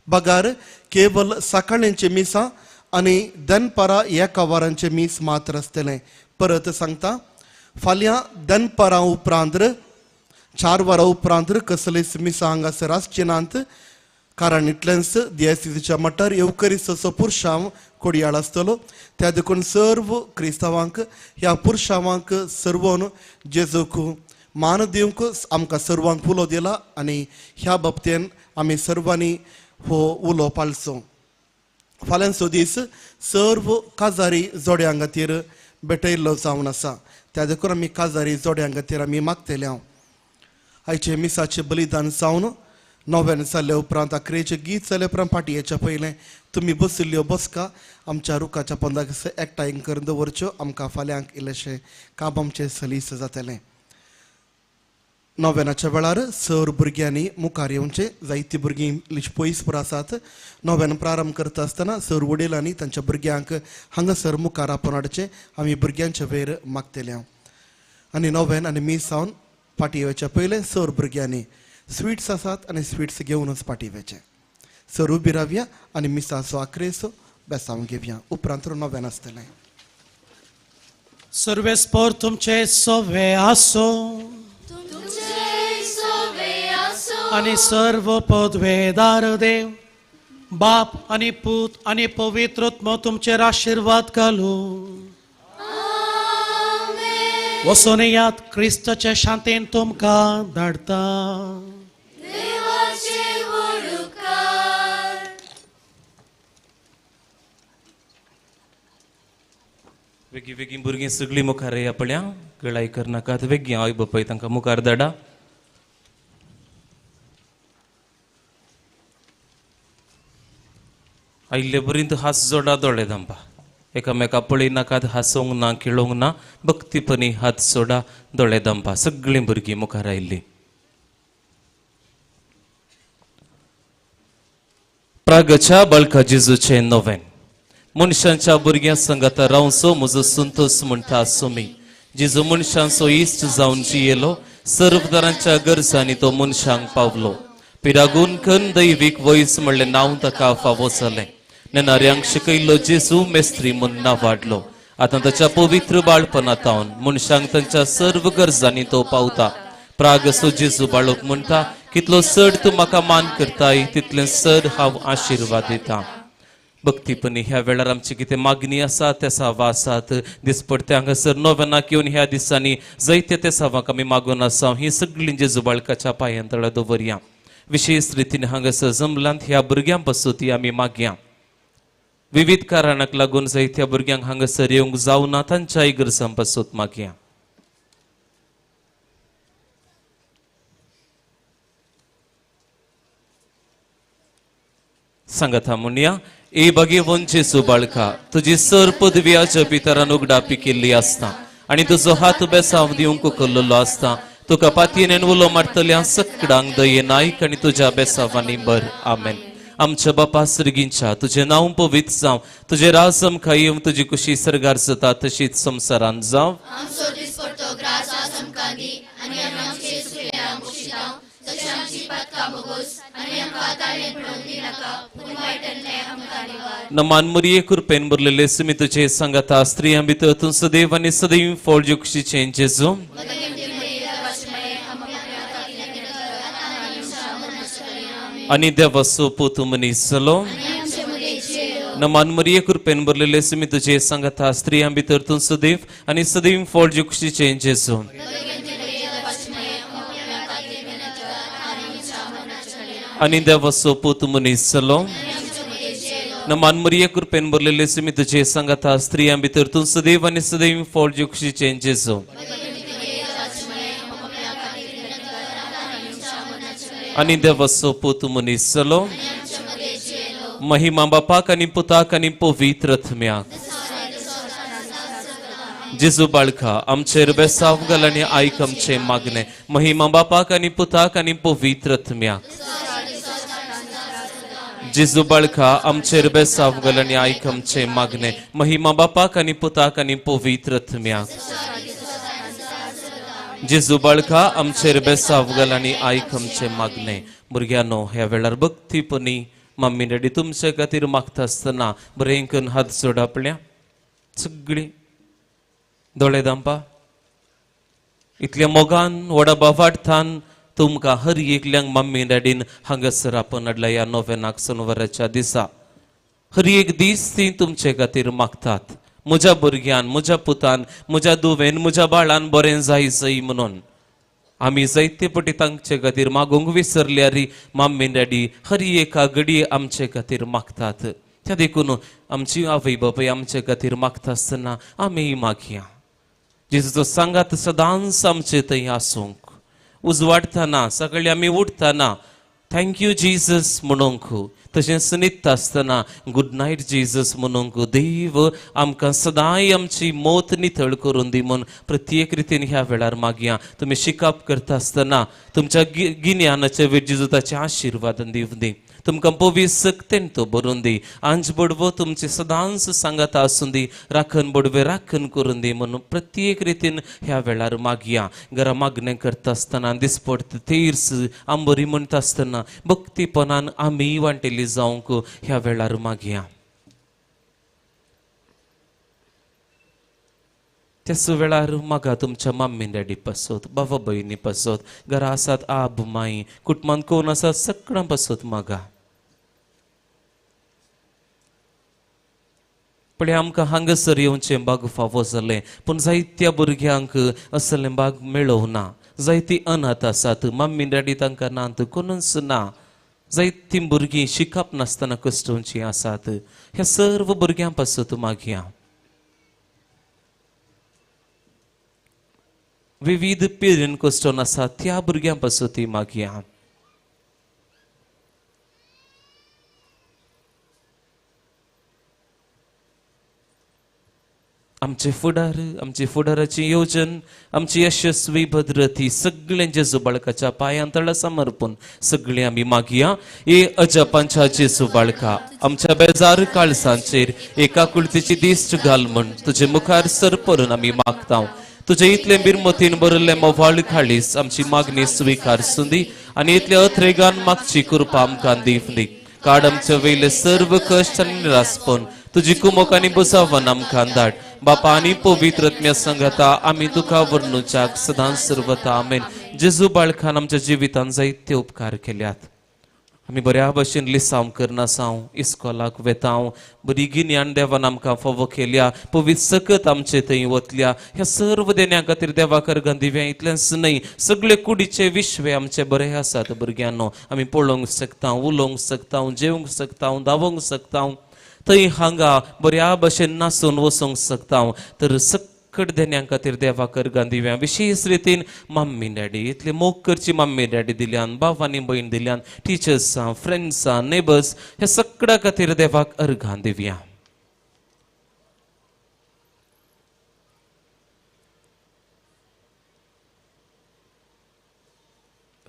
बगार केवल सकाळींचें मिसां आनी दनपारां 1 वरांचें मीस मात्र आसतलें. परत सांगता, फाल्यां दनपारां उपरांत 4 वरां उपरांत कसलीच मिसां हांगासर आसची नात. कारण इतलेंच दियेसिजीच्या मठार येवकरिस्ताचो पुरशांव कोडयाळ आसतलो. त्या देखून सर्व क्रिस्तांवांक ह्या पुरशांवांक सर्वोन जेजूक मान दिवंक आमकां सर्वांक उलो दिला आनी ह्या बाबतीन आमी सर्वांनी हो उलो पाळचो. फाल्यांचो दीस सर्व काजारी जोड्यां खातीर भेटयल्लो जावन आसा. त्या देखून आमी काजारी जोड्यां खातीर आमी मागतले. हांव आयचें मिसाचें बलिदान जावन नव्यान जाल्ले उपरांत आखरेचें गीत जाले उपरांत पाटयेच्या पयलें तुमी बशिल्ल्यो बसका आमच्या रुखाच्या पोंदाक एकठांय करून दवरच्यो. आमकां फाल्यांक इल्लेशें काम आमचें सलीस जातलें. नव्यानाच्या वेळार सर भुरग्यांनी मुखार येवचें. जायतीं भुरगीं इल्लीं पयस पुरो आसात. नव्यान प्रारंभ करता आसतना सर वडिलांनी तांच्या भुरग्यांक हांगासर मुखार आपोवन हाडचें. आमी भुरग्यांच्या वयर मागतले हांव. आनी नव्यान आनी मीस जावन पाटी येवच्या पयलें सर भुरग्यांनी स्वीट्स आसात आनी स्वीट्स घेवनच पाटी वयचें. सर उबी रावया आनी मिसाचो आक्रेसो बेसांव घेवया. उपरांत नव्यान आसतलें. सर्वेस्पोर तुमचे सोवे आसो आनी सर्व पदवेदार देव बाप आनी पूत आनी पवित्र आत्मो तुमचेर आशिर्वाद घालूं. वचून येयात, क्रिस्ताचे शांतीन तुमकां धाडटा. वेगीं वेगीं भुरगीं सगळीं मुखार येया पळया, गळाय करनाकात. वेगीं आवय बापाय तांकां मुखार धाडा. आयिल्ले पर्यंत हात जोडा दोळे धांपा, एकामेका पळयनाकात, हांसोंक ना, खेळोंक ना, भक्तीपणी हात सोडा दोळे धांपा. सगळीं भुरगीं मुखार आयिल्लीं. प्रागच्या बाळका जेजूचें नवें मनशांच्या भुरग्यां संगाता रावचो म्हजो संतोस म्हणटा सुमी. जेजू मनशांचो इश्ट जावन जियेलो, सर्व तरांच्या गरजांनी तो मनशांक पावलो. पिरागून खन दैवीक वयस म्हणलें नांव ताका फावो जालें. नेनाऱ्यांक शिकयल्लो जेजू मेस्त्री म्हूण नांव वाडलो. आतां ताच्या पवित्र बाळपणांत मनशांक तांच्या सर्व गरजांनी तो पावता. प्रागसो जेजू बाळक म्हणटा कितलो चड तूं म्हाका मान करताय तितलें चड हांव आशिर्वाद दितां. भक्तीपणी ह्या वेळार आमची कितें मागणी आसा त्या सावा आसात दिसपडते हांगासर नोवेनाक येवन ह्या दिसांनी जायते त्या सावांक आमी मागून आसा. ही सगळीं जेजू बाळकाच्या पांयां तळा दवरया. विशेष रितीन हांगासर जमलांत ह्या भुरग्यां पासून ती आमी मागया. विविध कारणाक लागून जायत्या भुरग्यांक हांगासर येवंक जावना तांच्याय गरजां पासून मागया. सांगाता म्हणया, ए भगेवन जेजू बाळका, तुजी सर पदवी आजच्या पितरान उगडापी केल्ली आसता आनी तुजो हात बेसांव दिवंक उखल्लेलो आसता. तुका पातयेन उलो मारतल्या सकडांक दये नायक आनी तुज्या बेसावांनी बर. आमेन. आमच्या बापा सर्गींच्या, तुजें नांव पवित्र जावं, तुजें राज आमकां येवं, तुजी कुशी सर्गार जाता तशीच संवसारांत जावं. आमचो दिसपडतो ग्रास आज आमकां दी आनी आमी आमचे चुकलेल्यांक बक्षितांव तशें आमची पातकां भोगोस आनी आमकां ताळें पडोवंक दिनाका पूण वायटांतलें आमकां निवार. नमान मरिये, कृपेन भरलेले सुमी तुजे सांगाता, स्त्रियां भितर तूं सदैव आनी सदैव फळ जुक्षीचें जेजू. आनी देवाचो पूत मनीस जालो. नमान मरिये, कृपेन भरलेले सुमी तुजे सांगाता, स्त्रियां भितर तूं सदैव आनी सदैव फळ जुक्षीचें जेजू. आनी देवाचो पूत मनीस जालो. नमान मरिये, कृपेन भरलेले सुमी तुजे सांगाता, स्त्रियां भितर तूं सदैव आनी सदैव फळ जुक्षीचें जेजू. आनी देवाचो पूत मनीस जालो. महिमा बापाक आनी पुताक आनी पवित्र आत्म्याक. जेजू बाळका, आमचेर बेसाव घाल आनी आयक आमचें मागणें. महिमा बापाक आनी पुताक आनी पवित्र आत्म्याक. जेजू बाळका, आमचेर बेसाव घाल आनी आयक आमचें मागणें. महिमा बापाक आनी पुताक आनी पवित्र आत्म्याक. जेजू बाळका, आमचेर बेसाव घाल आनी आयक आमचें मागणें. भुरग्यांनो, ह्या वेळार भक्तीपणी मम्मी डॅडी तुमचे खातीर मागता आसतना बरें करून हात जोड आपल्या सगळीं दोळे दामपा. इतल्या मोगान व्हडा बावार्थान तुमकां हर एकल्यांक मम्मी डॅडीन हांगासर आपोवन हाडल्या ह्या नोवेनाक सोनवाराच्या दिसा. हर एक दीस ती तुमचे खातीर मागतात, म्हज्या भुरग्यान, म्हज्या पुतान, म्हज्या धुवेन, म्हज्या बाळान बरें जाय जाय म्हणून. आमी जायते पटी तांचे खातीर मागूंक विसरल्यार मम्मी डॅडी हर एका घडये आमचे खातीर मागतात. त्या देखून आमची आवय बापूय आमचे खातीर मागता आसतना आमी मागया. जेजूचो सांगात सदांच आमचे थंय आसूंक. उजवाडटना सकाळी आमी उठतना thank you Jesus म्हणूंक, तशेंच न्हिदता आसतना गुड नायट जीजस म्हणूंक. देव आमकां सदांय आमची मोत नितळ करून दी म्हूण प्रत्येक रितीन ह्या वेळार मागया. तुमी शिकप करता आसतना तुमच्या गिन्यानाचे वेळ जेजू ताचे आशिर्वाद दिवं दी. तुमकां पवित्र सक्तेन तो भरून दी. आंज बडवो तुमचे सदांच सांगाता आसूं दी. राखण बडवे राखण करून दी म्हणून प्रत्येक रितीन ह्या वेळार मागया. घरा मागणें करता आसतना दिसपडत तेर्स आंबोरी म्हणटा आसतना भक्तीपणान आमी वांटेली जावंक ह्या वेळार मागया. त्याच वेळार मागा तुमच्या मम्मी डॅडी पासत, बाबा भयणी पासत, घरा आसात आब माई, कुटुंबांत कोण आसात सगळ्यां पासत मागा. पळय आमकां हांगासर येवचें बाग फावो जालें, पूण जायत्या भुरग्यांक असलें बाग मेळोवना. जायतीं अनाथ आसात, मम्मी डॅडी तांकां नात, कोणूच ना. जायतीं भुरगीं शिकप नासतना कश्टोवचीं आसात. ह्या सर्व भुरग्यां पासत मागया. विविध पिरेन कश्टोन आसा त्या भुरग्यां पासत मागया. आमचे फुडार, आमची फुडाराची योजन, आमची यशस्वी भद्रती सगळ्यांचे जेजू बाळकाच्या पांयां तळा समर्पण सगळीं आमी मागया. ए अजापांच्या जेजू बाळका, आमच्या बेजार काळसांचेर एका कुळतीची दिश्ट घाल म्हूण तुजे मुखार सरपरून आमी मागता. तुजे इतले बिरमतीन भरिल्ले मोवाळ खाळीस आमची मागणी स्विकार सुंदी आनी इतले अथरेगान मागची कृपा आमकां दिवंदी. काड आमचे वयले सर्व कश्ट आनी निरासपण तुजी कुमोक आनी बुजावन आमकां धाड. बापा आनी पवित्र आत्म्या संगता आमी तुका वर्णुच्याक सदांच सर्वता. आमेन. जेजू बाळकान आमच्या जिवितान जायते उपकार केल्यात. आमी बऱ्या भशेन लिसांव करनासांव, इस्कोलाक वेतांव, बरी गिन्यान देवान आमकां फावो केल्या, पवित्र सकत आमचे थंय वतल्या. ह्या सर्व देण्या खातीर देवाक अर्गां दिवया. इतलेंच न्हय, सगळे कुडीचे विश्वे आमचे बरे आसात भुरग्यांनो. आमी पळोवंक शकता, उलोवंक शकता, जेवंक शकता, धांवंक शकता, थंय हांगा बऱ्या भशेन नासून वचूंक शकता. तर सकट देण्या खातीर देवाक अर्गां दिवया. विशेश रितीन मम्मी डॅडी, इतली मोग करची मम्मी डॅडी दिल्यान, भाव आनी भयण दिल्यान, टिचर्सां, फ्रेंड्सां, नेबर्स, ह्या सगळ्या खातीर देवाक अर्गां दिवया.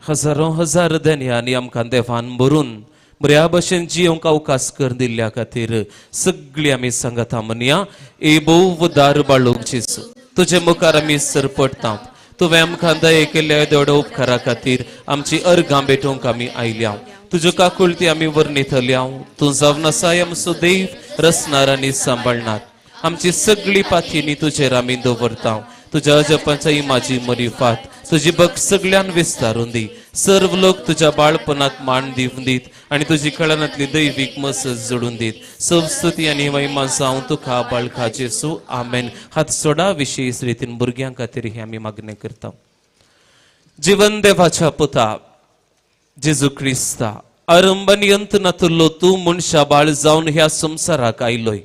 हजारो हजार देण्यांनी आमकां देवान भरून बऱ्या भशेन जियोंक अवकाश कर दिल्ल्या खातीर सगळी आमी सांगता म्हणया. ए भोव दार बाळूक जेजू, तुजे मुखार आमी सरपडटा. तुवें आमकां दये केल्ल्या देवड्या उपकारा खातीर आमची अर्गां भेटोवंक आमी आयल्या. तुज्यो काकुळटी आमी वर्णितल्या. तूं जावन आसाय आमचो देव, रचणार आनी सांबाळणार. आमची सगळी पाथीनी तुजेर आमी दवरता. तुज्या अजपांच्या इमाजी मरिफात तुजी बग सगळ्यान विस्तारून दी. सर्व लोक तुज्या बाळपणाक मान दिवन दीत आनी तुजी कळनांतली दैवीक मसत जोडून दीत. संस्तुती आनी महिमा जावं तुका बाळका जेसू. आमेन. हात सोडा. विशेश रितीन भुरग्यां खातीर हें आमी मागणें करता. जिवन देवाच्या पुता जेजू क्रिस्ता, आरंभ आनी अंत नातुल्लो तूं मनशा बाळ जावन ह्या संवसाराक आयलोय.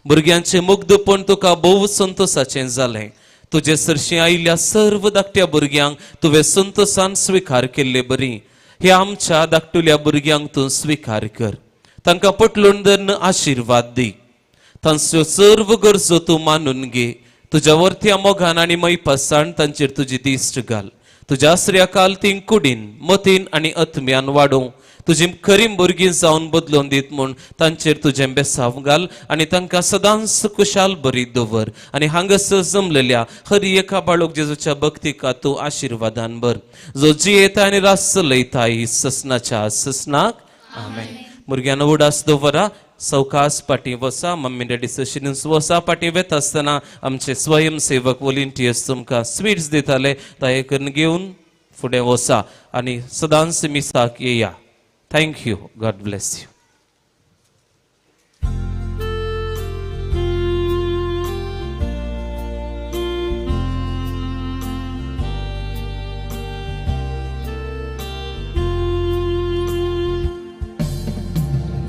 भुरग्यांचें मुग्धपण तुका भोव संतोसाचें जालें. तुजे सरशी आयिल्ल्या सर्व धाकट्या भुरग्यांक तुवें संतोसान स्विकार केल्ले बरी. ह्या आमच्या धाकटुल्या भुरग्यांक तूं स्विकार कर. तांकां पटलून धरून आशिर्वाद दी. तांच्यो सर्व गरजो तूं मानून घे. तुज्या वरत्या मोगान आनी मैपासान तांचेर तुजी दिश्ट घाल. तुज्या आसऱ्या काल तीं कुडीन, मतीन आनी आत्म्यान वाडोवं. तुजी खरी भुरगीं जावन बदलून दीत म्हूण तांचेर तुजें बेसांव घाल आनी तांकां सदांच कुशाल बरी दवर. आनी हांगासर जमलेल्या हर एका बाळूक जेजूच्या भक्तीका तूं आशिर्वादान भर, जो जियेता आनी रास चलयता ससनाच्या ससनाक. आमेन. भुरग्यांनो उडास दवरा. सवकास पाटी वसा, मम्मी डॅडी सशीन वसा. पाटी वेता आसतना आमचे स्वयंसेवक वॉलंटियर्स तुमकां स्वीट्स दिताले, ताये करून घेवन फुडें वसा आनी सदांच मिसाक येया. Thank you. God bless you.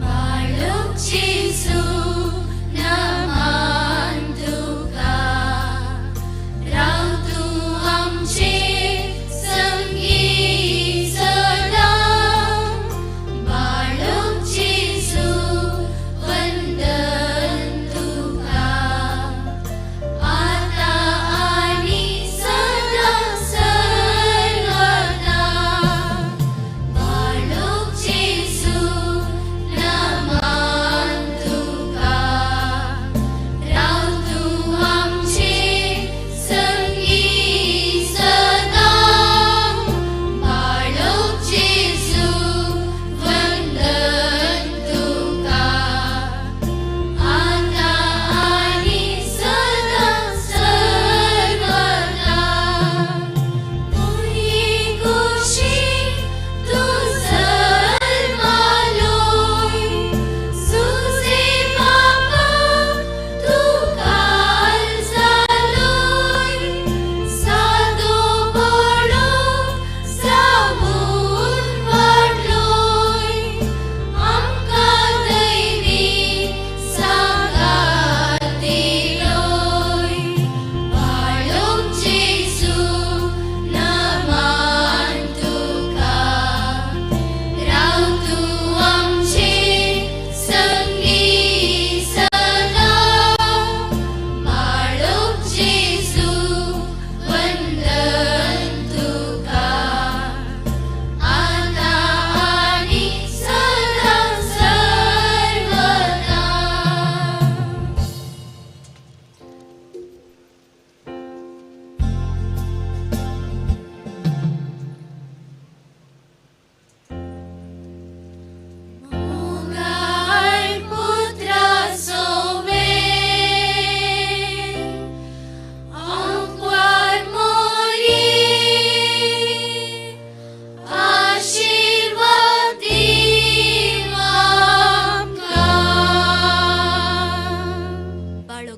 बाळूक जेजू नमान तुका, राव तूं आमचे संगी सदां. बाळूक जेजू वंदन तुका, आतां आनी सदां सर्वदा. बाळूक जेजू नमान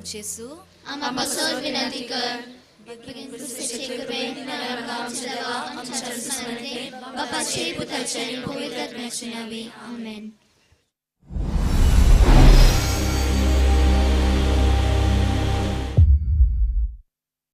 जेजू आमा पासत विनंती कर. क्रिस्ताचे कृपेन आमच्या देवा आमच्या दुस्मानांतले बापाचे पुताचे आनी पवित्र आत्म्याचे नांवी आमेन.